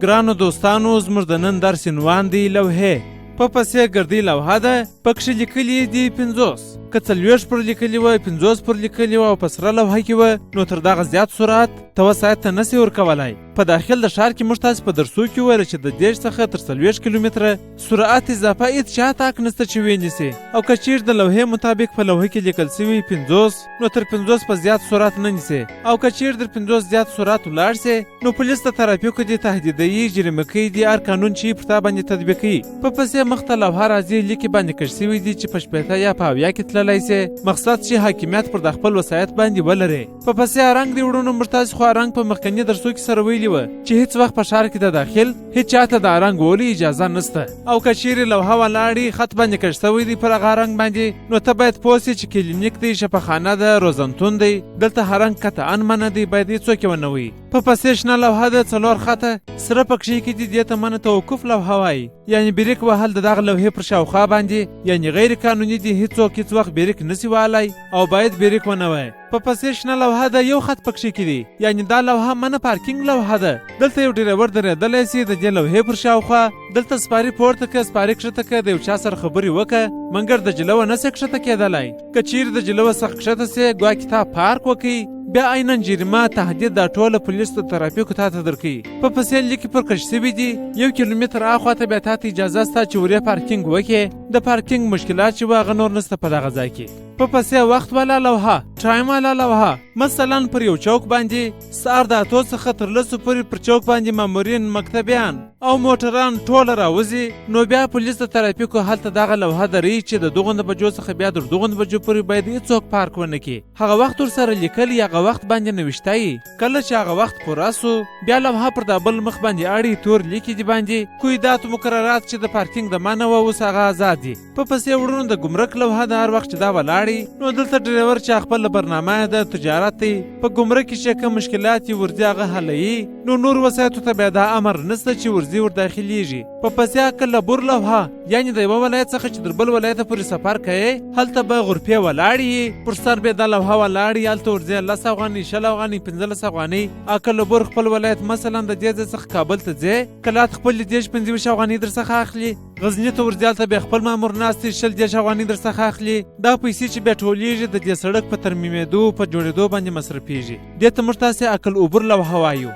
ګرانو دوستانو، زموږ د نن درس عنوان دی لوحې. په پسې ګردۍ لوحه ده، پکښې لیکلي دي 50. که 40 پر لیکلي وه، 50 پر لیکلي وه او په سره لوحه کې وه، نو تر دغه زیات سرعت ته وسایط ته نسي ورکولای. په داخل د ښار کې موږ تاسې په درسو کې وویل چې د 30 څخه تر 40 کیلومتره سرعت اضافه هیڅ چا ته حق نشته چې ویې نیسي. او که چیرې د لوحې مطابق په لوحه کې لیکل شوي 50، نو تر 50 په زیات سرعت نه نیسي. او که چیرې تر 50 زیات سرعت ولاړ سې، نو پولیس د ترافیکو دې تهدیدوي، جریمه کوي دي، هر قانون چې پر تا باندې تطبیقوي. په پسې مخته لوحه راځي، لیکې باندې کش شوي دي چې په 60 یا په 70 کې تللی سې، مقصد چې حاکمیت پر د خپل وسایط باندې ولري. په پسې ارنګ دی وړونو، موږ تاسې خو ارنګ په مخکني درسو کې سره ویلي وه چې هیڅ وخت په ښار کې د داخل هیڅ چاته د ارنګ وهلو اجازه نشته. او که چیرې لوحه ولاړې، خط باندې کش شوی دی پر هغه رنګ باندې، نو ته باید پوه سې چې کلینیک دی، شفاخانه ده، روزنتون دی، دلته هر رنګ قطعا منع دی، باید هیڅوک یې ونه وایي. په پسې شنه لوحه ده، 4 خطه سره پکښې کې دي، دې ته منع توقف لوحه وایي. یعنې بریک وهل د دغه لوحې پر شاوخوا باندې یعنې غیر قانوني دي، هیڅوک هیڅ وخت بریک نسي وهلی او باید بریک ونه وایي. په پسې شنه لوحه ده، یو خط پکښې کې دی، یعنې دا لوحه منع پارکینګ لوحه ده. دلته یو ډریور درېدلی سي د دې لوحې پر شاوخوا، دلته سپاري پورته که سپاري کښته که، د یو چا سره خبرې وکه، منګر د جلوه نه سي کښته کېدلی. که چیرې د جلوه څخه کښته سې، ګواکې تا پارک وکئ، بیا عینا جریمه، تهدید دا ټوله پولیس د ترافیکو تا ته درکوي. په پسې لیکې پر کش شوي دي، 1 کیلومتر اخوا ته بیا تا ته اجازه سته چې ورې پارکینګ وکې. د پارکینګ مشکلات چې وه هغه نور نشته په دغه ځای کې. په پسې وخت والا لوحه، ټایم والا لوحه، مثلا پر یو چوک باندې سهار د 8 څخه تر 10 پورې پر چوک باندې مامورین، مکتبیان او موټران ټوله راوځي، نو بیا پولیس د ترافیکو هلته دغه لوحه دري چې د دغو بجو څخه بیا تر دغو بجو پورې باید هیڅوک پارک ونه کړي. هغه وخت ورسره لیکلی، هغه وخت باندې نوشته یي. کله چې هغه وخت پوره سو، بیا لوحه پر دا بل مخ باندې اړي، تور لیکي دي باندې قیدات مقررات چې د پارکینګ د منع وه، اوس هغه ازاد دي. په پسې وړونو د ګمرک لوحه د هر وخت چې دا ولاړې، ولاړې. نو دلته ډریور چې خپله برنامه ده، تجارت دی، په ګمرک کې چې کوم مشکلات یې ورځي هغه حلوي. نو نور وسایطو ته بیا دا امر نشته چې ورځي ور داخلیږي. په پسې عقل عبور لوحه، یعنې د یوه ولایت څخه چې تر بل ولایته پورې سفر کوې، هلته به غرفې ولاړې یي، پر سر به دا لوحه ولاړې، هلته ورځې 10 افغانۍ، 20 افغانۍ، 15 افغانۍ. عقل عبور خپل ولایت مثلا د دې ځای څخه کابل ته ځې، کلات خپلې 30 25 افغانۍ در څخه اخلي. غزني ته ورځې، هلته بیا خپل مامور ناست دی، 20 30 افغانۍ در څخه اخلي. دا پیسې چې بیا ټولېږي د دې سړک په ترمیمېدو په جوړېدو باندې مصرفېږي. دې ته موږ تاسې عقل عبور لوحه وایو.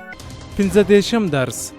15 درس.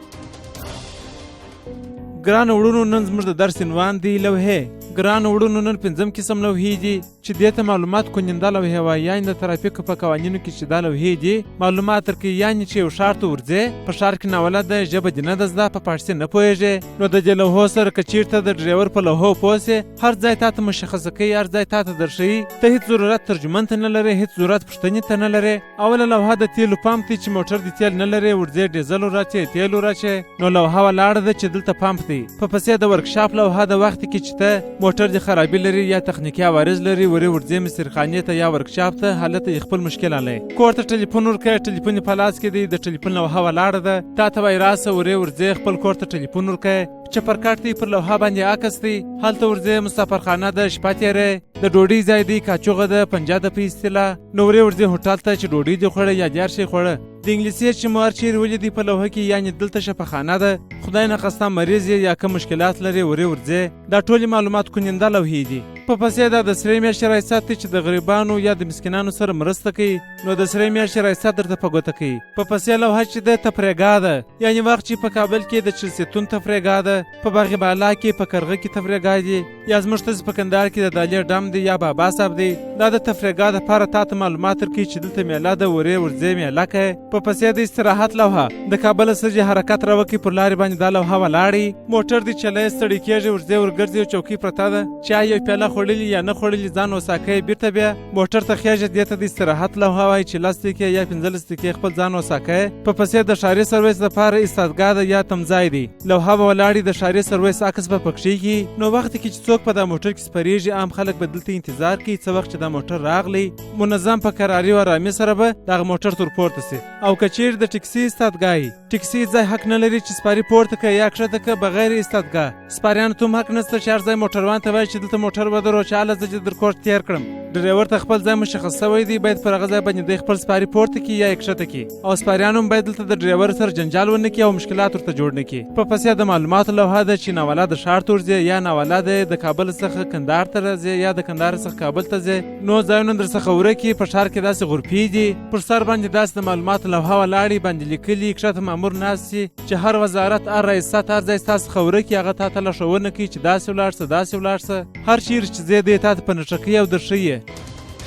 ګرانو وړونو، نن زموږ د درس عنوان دی لوحې. ګرانو وړونو، نن 5 قسم لوحې دي چې دې ته معلومات کننده لوحې وایي، یعنې د ترافیکو په قوانینو کې چې دا لوحې دي معلومات درکوي. یعنې چې یو ښار ته ورځې، په ښار کې ناولده، ژبه دې نه ده زده، په پاړسي نه پوهېږې، نو د دې لوحو سره که چیرته د ډریور په لوحو پوه سې، هر ځای تا ته مشخصه کوي، هر ځای تا ته درښیي. ته هیڅ ضرورت ترجمان ته نه لرې، هیڅ ضرورت پوښتنې ته نه لرې. اوله لوحه د تیلو پمپ دی چې موټر دې تیل نه لرې، ورځې ډیزل وراچې، تیل وراچې، نو لوحه ولاړه ده چې دلته پمپ دی. په پسې د ورکشاپ لوحه د وخت کې چې ته موټر دې خرابي لري یا تخنیکي عوارض لري، ورې ورځې مسترخانې ته یا ورکشاپ ته، هلته یې خپل مشکل حلوي. کور ته ټلیفون ورکړه، ټلیفون یې په لاس کې دی، د ټلیفون لوحه ولاړه ده، تا ته وایي راسه، ورې ورځې خپل کور ته ټلیفون ورکړه. چپرکټ دی، پر لوحه باندې عکس دی، هلته ورځې مسافرخانه ده، شپه تېرې، د ډوډۍ ځای دی، کاچوغه ده، پنجه ده په اصطلاح. نو ورې ورځې هوټل ته چې ډوډۍ دې خوړه یا دې هر شی خوړه. د انګلیسي چې مو هر چیرې ولیدی په لوحه کې، یعنې دلته شفاخانه ده، خدای نخواسته مریض یې یا کوم مشکلات لري، ورې ورځې. دا ټولې معلومات کننده لوحې دي. په پسې دا د سرې میاشتې ریاست دی چې د غریبانو یا د مسکینانو سره مرسته کوي، نو د سرې میاشتې ریاست درته په ګوته کوي. په پسې لوحه چې ده تفریحګاه ده، یعنې وخت چې په کابل کې د چلسیتون تفریحګاه ده، په باغ بالا کې، په کرغه کې تفریحګاه دي، یا زموږ تاسې په کندهار کې د دالې ډم دی یا بابا صاحب دی. دا د تفریحګاه دپاره تا ته معلومات درکوي چې دلته میله ده، ورې ورځې میله کوي. په پسې د استراحت لوحه، د کابل سږي حرکت راوکړي، پر لارې باندې دا لوحه ولاړې، موټر دې چلی ستړی کېږي، ورځې ورګرځي، یو چوکۍ پرته ده، چای یو پیاله خوړلي یا نه خوړلي ځان وساکوي، بیرته بیا موټر ته خېږي. دې ته د استراحت لوحه وایي چې 10 دقیقې یا 15 دقیقې خپل ځان وساکوي. په پسې د ښاري سرویس دپاره ایستادګاه ده یا تمځای دی، لوحه به ولاړې، د ښاري سرویس عکس به پکښې کړي. نو وخت کې چې څوک په دا موټر کې سپرېږي، عام خلک به دلته انتظار کوي څه وخت چې دا موټر راغلی، منظم په کراري او ارامي سره به دغه موټر تر پورته سي. او که چیرې د ټکسي ایستادګاه وي، ټکسي ځای حق نه لري چې سپاري پورته کړي یا کښته کړي بغیر ایستادګاه. سپاریانو ته هم حق نشته چې هر ځای موټروان ته وایي چې دلته موټر ودرو، چې هله زه دې در کور تېر کړم. ډریور ته خپل ځای مشخص شوی دی، باید پر هغه ځای باندې دی خپل سپاري پورته کړي یا یې کښته کړي. او سپاریان هم باید دلته د ډریور سره جنجال ونه کړي او مشکلات ورته جوړ نه کړي. په پسې د معلوماتو لوحه ده چې ناولده ښار ته ورځې یا ناولده د کابل څخه کندهار ته راځې یا د کندهار څخه کابل ته ځې، نو ځایونه در څخه ورک په ښار کې داسې غرفې دي، پر سر باندې داسې د معلوماتو لوحه ولاړې باندې لیکلي، کښته مامور ناست سي چې هر وزارت، هر ریاست، هر ځای ستا څخه ورک هغه تا ته لارښوونه کوي چې داسې ولاړ سه، داسې ولاړ سه. هر چیرې چې ځې دی تا ته په نښه کوي او درښیي.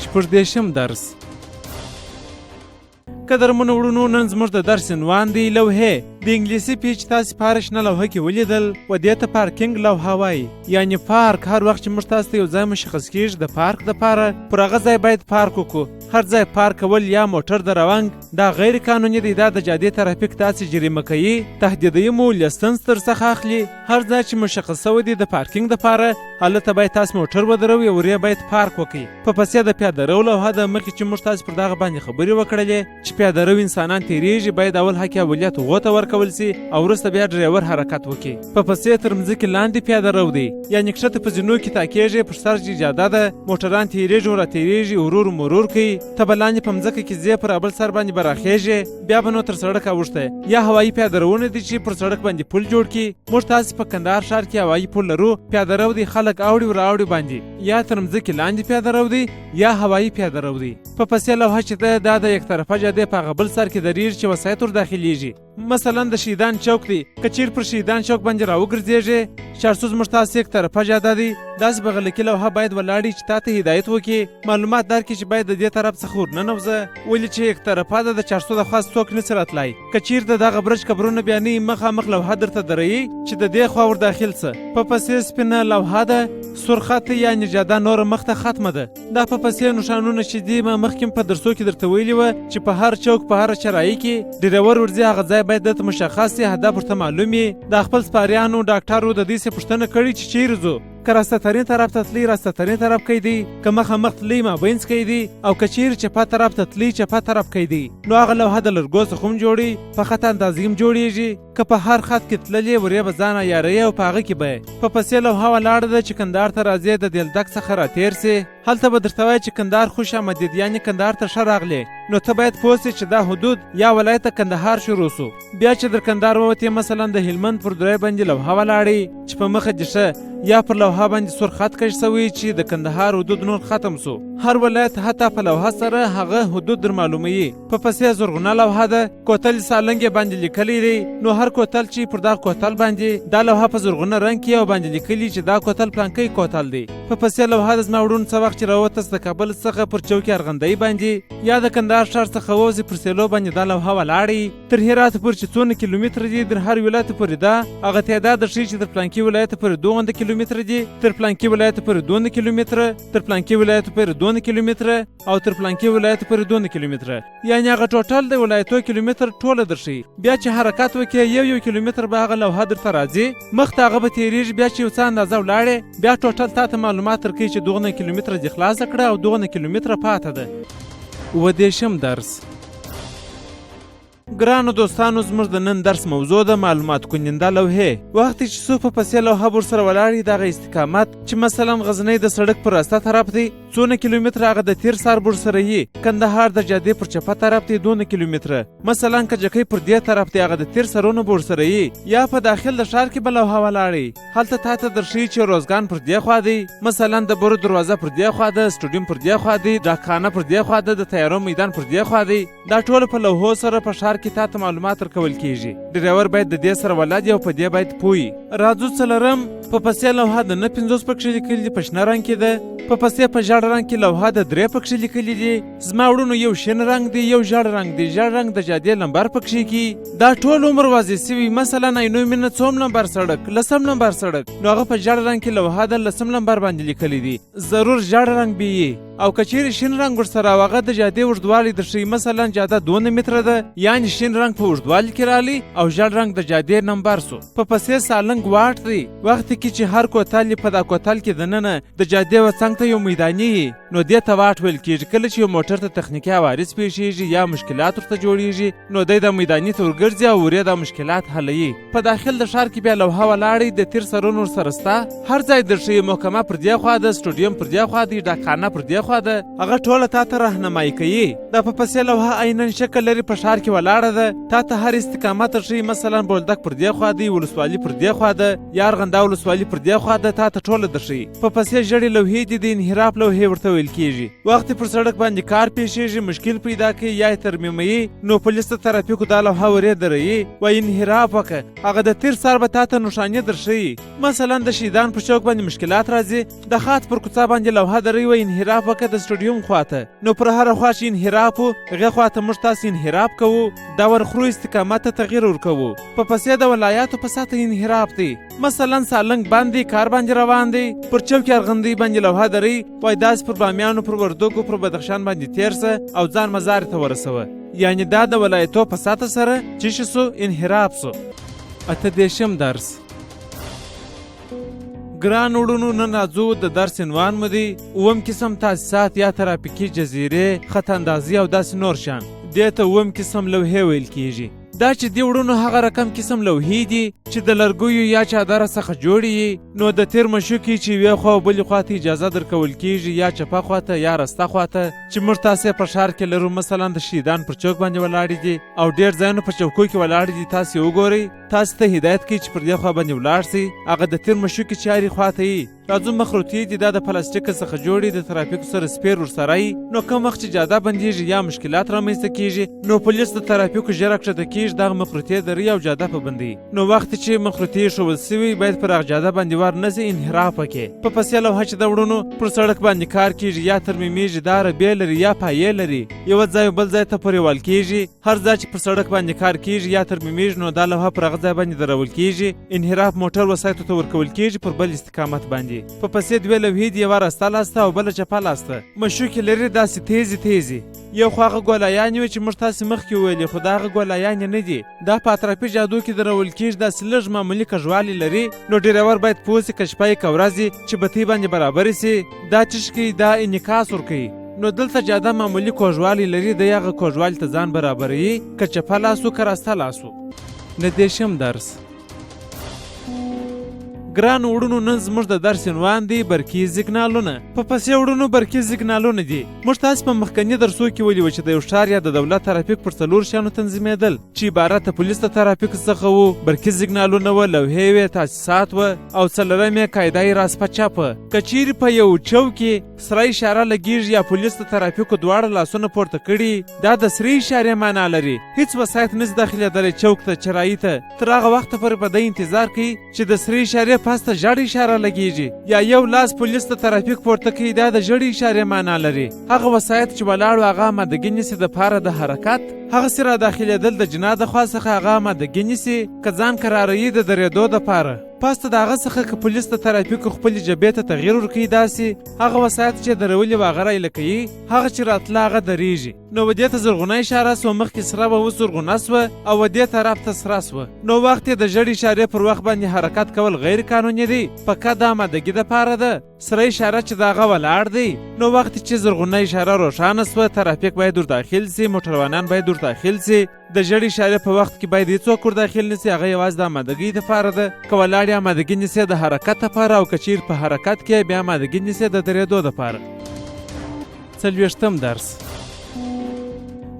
16 درس. قدرمنو وړونو، نن زموږ د درس عنوان دی لوحې. د انګلیسي پیچ تاسې په هره شنه لوحه کې ولیدل، و دې ته پارکینګ لوحه وایي. یعنې پارک هر وخت چې موږ تاسو ته یو ځای مشخص کېږي د پارک دپاره، پر هغه ځای باید پارک وکړو. هر ځای پارک کول یا موټر د روانګ دا غیر قانوني دی، دا د جادې ترافیک تاسې جریمه کوي، تهدیدوي مو، لسنس در څخه اخلي. هر ځای چې مشخص شوی دی د پارکینګ دپاره، هلته باید تاسې موټر ودروئ او ورې باید پارک وکړئ. په پسې د پیاده رو لوحه ده، مخکې چې موږ تاسې پر دغه باندې خبرې وکړلې چې پیاده رو انسانان تېرېږي، باید اول حق اولیت هغو ته ورکول سي او وروسته بیا ډریور حرکت وکړي. په پسې تر مځکې لاندې پیاده رو دی، یعنې کښته په زینو کې تاکېږي، پر سر چې جاده ده، موټران تېرېږي او راتېرېږي، ورور مرور کوي، ته به لاندې په مځکه کې ځې، پر بل سر باندې به راخېږې، بیا به نو تر سړک اوښتی. یا هوایي پیاده رونه دي چې پر سړک باندې پل جوړ کړي. موږ تاسې په کندهار ښار کې هوایي پل لرو، پیاده رو دی، خلک اوړي ور اوړي باندې، یا تر مځکې لاندې پیاده رو دی یا هوایي پیاده رو دی. په پسې لوحه چې ده، دا د یک طرفه جادې په هغه بل سر کې درېږي چې وسایط ور داخلېږي. مثلا د شهیدان چوک دی، که چیرې پر شهیدان چوک باندې راوګرځېږې، چارسو زموږ تاسې یک طرفه جاده دی، داسې بغلکي لوحه باید ولاړې چې تا ته هدایت وکړي، معلومات درکړي چې باید د دې طرف څخه ورننوځه، ولې چې یک طرفه ده، د چارسو د خوا څوک نسي راتلای. که چیرې د دغه برج قبرونه بیا نه وي، مخامخ لوحه درته دريي چې د دې خوا ور داخل سه. په پسې سپینه لوحه ده، سور خط دی، یعنې جاده نوره مخته ختمه ده. دا په پسې نښانونه چې دي، ما مخکې په درسو کې درته ویلي وه چې په هر چوک، په هره چرایي کې ډریور ورځي، هغه ځای باید درته مشخص سي، هدف ورته معلوم وي. د خپل سپاریانو، ډاکټرو د دې څخه پوښتنه کړې چې چیرې ځو. که راسته ترین طرف ته تلئ راسته ترین طرف کیدی، که مخامخ تلئ مابینځ کیدی او که چیرې چپه طرف ته تلئ چپه طرف کیدی. نو هغه لوحه د لرګو څخه هم جوړي، په خط اندازي هم جوړیږي. که په هر خط کې تللې ورې به ځان عیاروي او په هغه کې به په پسې لوحه ولاړه ده چې کندهار ته راځې د دلدک څخه راتېر سې، هلته به درته وایي چې کندهار خوش آمدید، یعنې کندهار ته ښه راغلې. نو ته باید پوه سې چې دا حدود یا ولایت د کندهار شروع سو. بیا چې در کندهار ووتې مثلا د هلمند پر درې باندې لوحه ولاړې چې په مخه دې ښه یا پر لوحه باندې سور خط کش سوی چې د کندهار حدود نور ختم سو. هر ولایت حتی په لوحه سره هغه حدود در معلوموي. په پسې زرغونه لوحه ده، کوتل سالنګ یې باندې لیکلی دی. نو هر کوتل چې پر دغه کوتل باندې دا لوحه په زرغونه رنګ کې او باندې لیکلی چې دا کوتل پلانکی کوتل دی. په پسې لوحه د زما وړونو څه وخت چې راوتس د کابل څخه پر چوکې ارغندۍ باندې یا د کندهار ښار څخه ووځي پر سیلو باندې دا لوحه ولاړې تر هرات پورې چې څونه کیلومتره دي در هر ولایت پورې دا هغه تعداد ښیي چې تر پلانکي ولایت پورې دومره کیلومتره دي، تر پلانکي ولایت پورې دونه کیلومتره، تر پلانکي ولایت پورې دونه کیلومتره او تر پلانکي ولایت پورې دونه کیلومتره، یعنې هغه ټوټل د ولایتو کیلومتر ټوله درښیي. بیا چې حرکت وکړې یو یو کیلومتر به هغه لوحه درته راځي، مخته هغه به تېرېږي. بیا چې یو څه اندازه ولاړې بیا ټوټل تا ته معلومات درکوي چې دغونه کیلومتره دې خلاصه کړه او دغونه کیلومتره پاته ده. 37 درس. ګرانو دوستانو، زموږ د نن درس موضوع ده معلومات کننده لوحې. وخت چې څو په پسې لوحه ورسره ولاړې دغه استقامت چې مثلا غزنی د سړک پر راسته طرف دی څونه کیلومتره هغه د تیر سار ورسره یي، کندهار د جادې پر چپه طرف دی دونه کیلومتره، مثلا کجکۍ پر دې طرف دی هغه د تیر سرونه به ورسره یي. یا په داخل د ښار کې به لوحه ولاړې هلته تا ته درښیي چې روزګان پر دې خوا دی، مثلا د برو دروازه پر دې خوا ده، سټډیوم پر دې خوا دی، ډاکخانه پر دې خوا ده، د طیارو میدان پر دې خوا دی. دا ټول په لوحو سره په ښار کې تا ته معلومات ورکول کیږي. ډریور باید د دې سره ولد او په دې باید پوه. راځو څلورم، په پسې لوحه د 59 پکښې لیکلي دي په شنه رنګ کې ده، په پسې په ژړ رنګ کې لوحه د 3 پکښې لیکلي دي. زما وړونو یو شین رنګ دی یو ژړ رنګ دی، ژړ رنګ د جادې لمبر پکښې کی. دا ټول عمر واضح سوي. مثلا عینو مینه څوم لمبر سړک، لسم لمبر سړک، نو هغه په ژړ رنګ کې لوحه د لسم لمبر باندې لیکلي دي، ضرور ژړ رنګ بیي. او که چیرې شین رنګ ورسره او هغه د جادې اوږدوالی درښیي، مثلا جاده دونه متره ده، یعنې شین رنګ په اوږدوالي کې رالی او ژړ رنګ د جادې نمبر سو. په پسې سالنګ واټ دی، وخت کې چې هر کوتل په دا کوتل کې دننه د جادې و څنګ ته یو میداني یي نو دې ته واټ ویل کیږي. کله چې یو موټر ته تخنیکي عوارض پېښیږي یا مشکلات ورته جوړیږي نو دی دا میداني ته ورګرځي او ورې دا مشکلات حلوي. په داخل د ښار کې بیا لوحه ولاړې د تیر سرونو ورسره سته، هر ځای درښیي. محکمه پر دې خوا ده، سټوډیوم پر دې خوا دی، ډاکخانه پر دې خوا ده، هغه ټوله تا ته راهنمایي کوي. دا په پسې لوحه عینا شکل لري، په ښار کې ولاړه ده، تا ته هر استقامت درښیي. مثلا بولدک پر دې خوا دی، ولسوالي پر دې خوا ده، یا ارغنده ولسوالي پر دې خوا ده، تا ته ټوله درښیي. په پسې ژړې لوحې دي، د انحراف لوحې ورته ویل کیږي. وخت پر سړک باندې کار پېښیږي، مشکل پیدا کوي یا یې ترمیموي، نو پولیس ته ترافیکو دا لوحه ورې دروي، وایي انحراف وکړه، هغه د تیر سار به تا ته نښانې درښیي. مثلا د شیدان پر چوک باندې مشکلات راځي، د خات پر کوڅه باندې لوحه دروي، وایي انحراف وکړه د سټډیوم خواته، نو پر هره خوا چې انحراف و هغې خواته موږ تاسې انحراف کوو، دا ورخرو استقامت ته تغییر ورکوو. په پسې د ولایاتو په سطح انحراف دی، مثلا سالنګ باندې کار باندې روان دی، پر چوکې ارغندۍ باندې لوحه دروي، وایي داسې پر بامیانو، پر وردګو، پر بدخشان باندې تېر سه او ځان مزار ته ورسوه. یعنې دا د ولایتو په سطح سره چې شي سو انحراف سو. 38 درس. ګران وړونو، نن راځو د درس عنوان مو دی اووم قسم تاسیسات یا ترافیکي جزیرې، خط اندازي او داسې نور شیان. دې ته اووم قسم لوحې ویل کیږي. دا چې دې وړونو هغه رقم قسم لوحې دي چې د لرګیو یا چادره څخه جوړې یي، نو د تیر مشوکې چې یوې خوا او بلې خوا ته اجازه درکول کیږي، یا چپه خوا ته یا راسته خوا ته، چې موږ تاسې په ښار کې لرو. مثلا د شهیدان پر چوک باندې ولاړې دي او ډېر ځایونه په چوکو کې ولاړې دي، تاسې وګورئ، تاسې ته هدایت کوي چې پر دې خوا باندې ولاړ سئ. هغه د تیر مشوکې چې هرې خوا ته یي، راځو مخروطې دي، دا د پلاستیک څخه جوړې، د ترافیکو سره سپیر ورسره یي، نو کوم وخت چې جاده بندیږي یا مشکلات رامنځته کیږي نو پولیس د ترافیکو ژر کښته کیږي، دغه مخروطې دروي او جاده په بندوي. نو وخت چې مخروطې ایښودل سوي باید پر هغه جاده باندې ور نه سي، انحراف وکړي. په پسې لوحه چې د وړونو پر سړک باندې کار کیږي یا ترمیمیږي، دا ربې لري یا پایې لري، یوه ځای بل ځای ته پورې وال کیږي. هر ځای چې پر سړک باندې کار کیږي یا ترمیمیږي نو دا لوحه پر هغه ځای باندې درول کیږي، انحراف موټر وسایطو ته ورکول کیږي پر بل استقامت باندې. په پسې دوې لوحې دي، یوه راسته لاسته او بله چپه لاسته، مشوکې لري داسې تیزې تیزې. یو خو هغه ګولایانې وې چې موږ تاسې مخکې وویلې، خو دا هغه ګولایانې نه دي. دا په اطرافي جادو کې درول کېږي، داسې لږ معمولي کږوالی لري. نو ډریور باید پوه سي که شپه یې که ورځ یې چې بتۍ باندې برابرې سي، دا څه شي کوي، دا انعکاس ورکوي. نو دلته جاده معمولي کوږوالی لري، دی هغه کوږوالي ته ځان برابروي، که چپه لاس و که راسته لاس و. 19 درس. ګرانو وړونو، نن زموږ د درس عنوان دی برقي سیګنالونه. په پسې وړونو برقي سیګنالونه دي. موږ تاسو په مخکني درسو کې ولي چې د یو ښار یا د دولت ترافیک پر 4 شیانو تنظیمېدل، چې عبارت د پولیس د ترافیک څخه وو، برقي سیګنالونه وه، لوحې وې، تاسیسات وه، او څلورم یې قاعده یې راست په چپه. که چیرې په یو چوک کې سره اشاره لګیږي یا پولیس د ترافیکو دواړه لاسونه پورته کړي، دا د سرې اشارې معنا لري. هیڅ وسایط نشي داخلېدلی چوک ته، چرایي ته، تر هغه وخته پورې به دی انتظار کوي چې د سرې اشارې پس ته ژړ اشاره لګیږي، یا یو لاس پولیس د ترافیک پورته کوي، دا د ژړې اشارې معنا لري. هغه وسایط چې ولاړ وو هغه آمادګي نیسي د پاره د حرکت، هغسې را داخلېدل د جناح د خوا څخه هغه آمادګي نیسي که ځان کراروي د درېدو دپاره. پس د هغه څخه که پولیس د ترافیکو خپلې جبې ته تغییر ورکوي، داسې هغه وسایط چې درولي وه هغه رایله کوي، هغه چې راتله هغه درېږي. نو و دې ته زرغونه اشاره سوه، مخکې سره وه اوس زرغونه سوه او و دې طرف ته سره سوه. نو وخت یې د ژړې اشارې پر وخت باندې حرکت کول غیر قانوني دی، فقط د آمادګي دپاره ده. سره اشاره چې د هغه ولاړ دی، نو وخت چې زرغونه اشاره روښانه سوه، ترافیک باید ورداخل سي، موټروانان باید ورداخل سي. د ژړې اشارې په وخت کې باید هیڅوک ورداخل نه سي، هغه یوازې د آمادګۍ دپاره ده. که ولاړ یې آمادګي نیسي د حرکت دپاره، او که چیرې په حرکت کې بیا آمادګي نیسي د درېدو دپاره. 40 درس.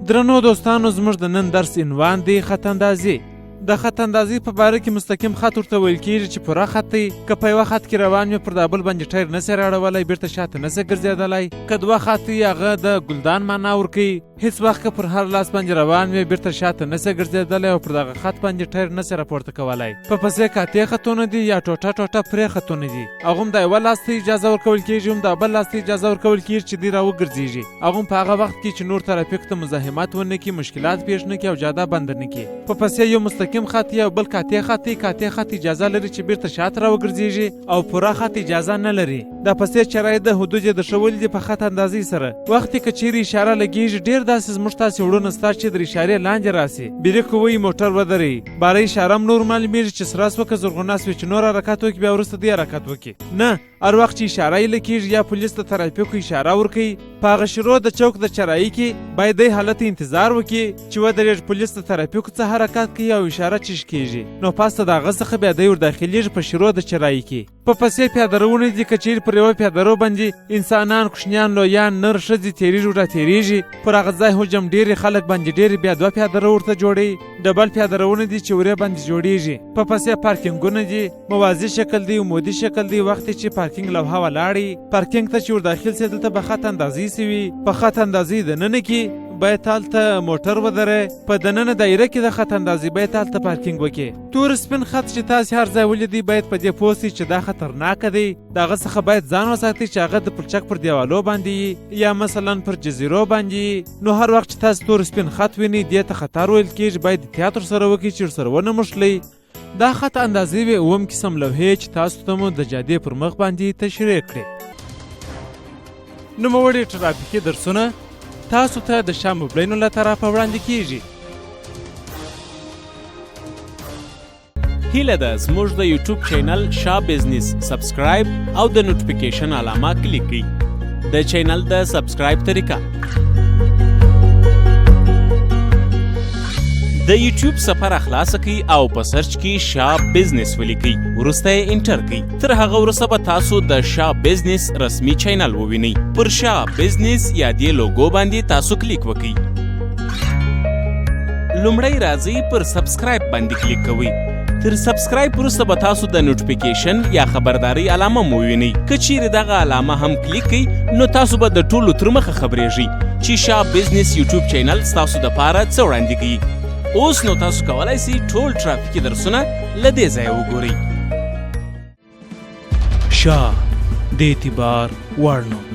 درنو دوستانو، زموږ د نن درس عنوان دی خط اندازي. د خط اندازي په باره کې مستقیم خط ورته ویل کېږي چې پوره خط دی. که په یوه خط کې روان وي پر دا بل باندې ټایر نه سي راړولی، بیرته شاته نه سي ګرځېدلی. که دوه خط وي هغه د ګلدان معنا ورکوي. هیڅ وخت که پر هر لاس باندې روان وي بیرته شاته نه سي ګرځېدلی او پر دغه خط باندې ټایر نه سي راپورته کولی. په پسې قاطع خطونه دي یا ټوټه ټوټه پرې خطونه دي، هغه هم د یوه لاس ته اجازه ورکول کېږي، هم د بل لاس ته اجازه ورکول کېږي چې دوی راوګرځېږي. هغه هم په هغه وخت کې چې نور ترافیک ته مزاحمت ونه کړي، مشکلات پېښ نه کړي او جاده بنده نه کړي. په پسې یو مستقیم خط یا بل قاطع خط دی. قاطع خط اجازه لري چې بیرته شاته راوګرځېږي او پوره خط اجازه نه لري. دا پسې چرای د حدود یې درښولي دي په خط اندازې سره. وخت که چیرې اشاره لګېږي، ډېر داسې زموږ تاسې وړونه سته چې در اشارې لاندې راسي، بریک ووایي موټر ودروي، باره اشاره هم نور معلومېږي چې سره سوه که زرغونه سوې، چې نور حرکت وکړي بیا وروسته دوی حرکت وکړي. نه، هر وخت چې اشاره یې لکېږي یا پولیس د ترافیکو اشاره ورکوي، په هغه شروع د چوک د چرایي کې باید دی حالت انتظار وکړي چې ودرېږي، پولیس د ترافیکو څه حرکت کوي او اشاره چیش کېږي. نو پس د هغه څخه بیا دی ورداخلېږي په شروع د چرایي کې. په پسې پیادهرونه دي، که چیرې پر یوه پیادهرو باندې انسانان، کوچنیان، لویان، نر، ښځې تېرېږي وراتېرېږي، پر هغه ځای حجم ډېرې خلک باندې ډېرې بیا دوه پیادهرو ورته جوړوي. ډبل پیادهرونه دي چې ورې باندې جوړېږي. په پسې پارکینګونه دي، موازي شکل دی، عمودي شکل دی. وخت چې پارکینګ لوحه ولاړې، پارکینګ ته چې ورداخل سي دلته به خط اندازۍ سوي. په خط اندازۍ دننه کې باید هلته موټر ودرې، په دننه دایره کې د خط اندازۍ باید هلته پارکینګ وکړي. تور سپین خط چې تاسې هر ځای ولیدئ باید په دې پوه سئ چې دا خطرناکه دی، د هغه څخه باید ځان وساتئ چې هغه د پلچک پر دیوالو باندې یا مثلا پر جزیرو باندې. نو هر وخت چې تاسې تور سپین خط وینئ دې ته خطر ویل کېږي، باید احتیاط ورسره وکړئ چې ورسره ونه مښلئ. دا خط اندازې وې اووم قسم لوحې چې تاسو ته مو د جادې پر مخ باندې تشریح کړې. نوموړي ترافیکي درسونه تاسو ته د شاه موبلینو له طرفه وړاندې کیږي. هیله ده زموږ د یوټیوب چینل شاه بزنس سبسکرایب او د نوټیفیکیشن علامه کلیک کړئ. د چینل د سبسکرایب طریقه: د یوټیوب صفحه خلاصه کړئ او په سرچ کې شاه بزنس ولیکئ، وروسته یې انټر کړئ. تر هغه وروسته به تاسو د شاه بزنس رسمي چینل ووینئ. پر شاه بزنس یا دې لوګو باندې تاسو کلیک وکړئ. لومړی راځئ پر سبسکرایب باندې کلیک کوئ. تر سبسکرایب وروسته به تاسو د نوټیفیکیشن یا خبردارۍ علامه مو ووینئ. که چیرې دغه علامه هم کلیک کړئ نو تاسو به د ټولو تر مخه خبرېږئ چې شاه بزنس یوټیوب چینل ستاسو دپاره څه وړاندې کوي. اوس نو تاسو کولای شئ ټول ترافیکي درسونه له دې ځایه وګورئ. شاه د اعتبار وړ نوم.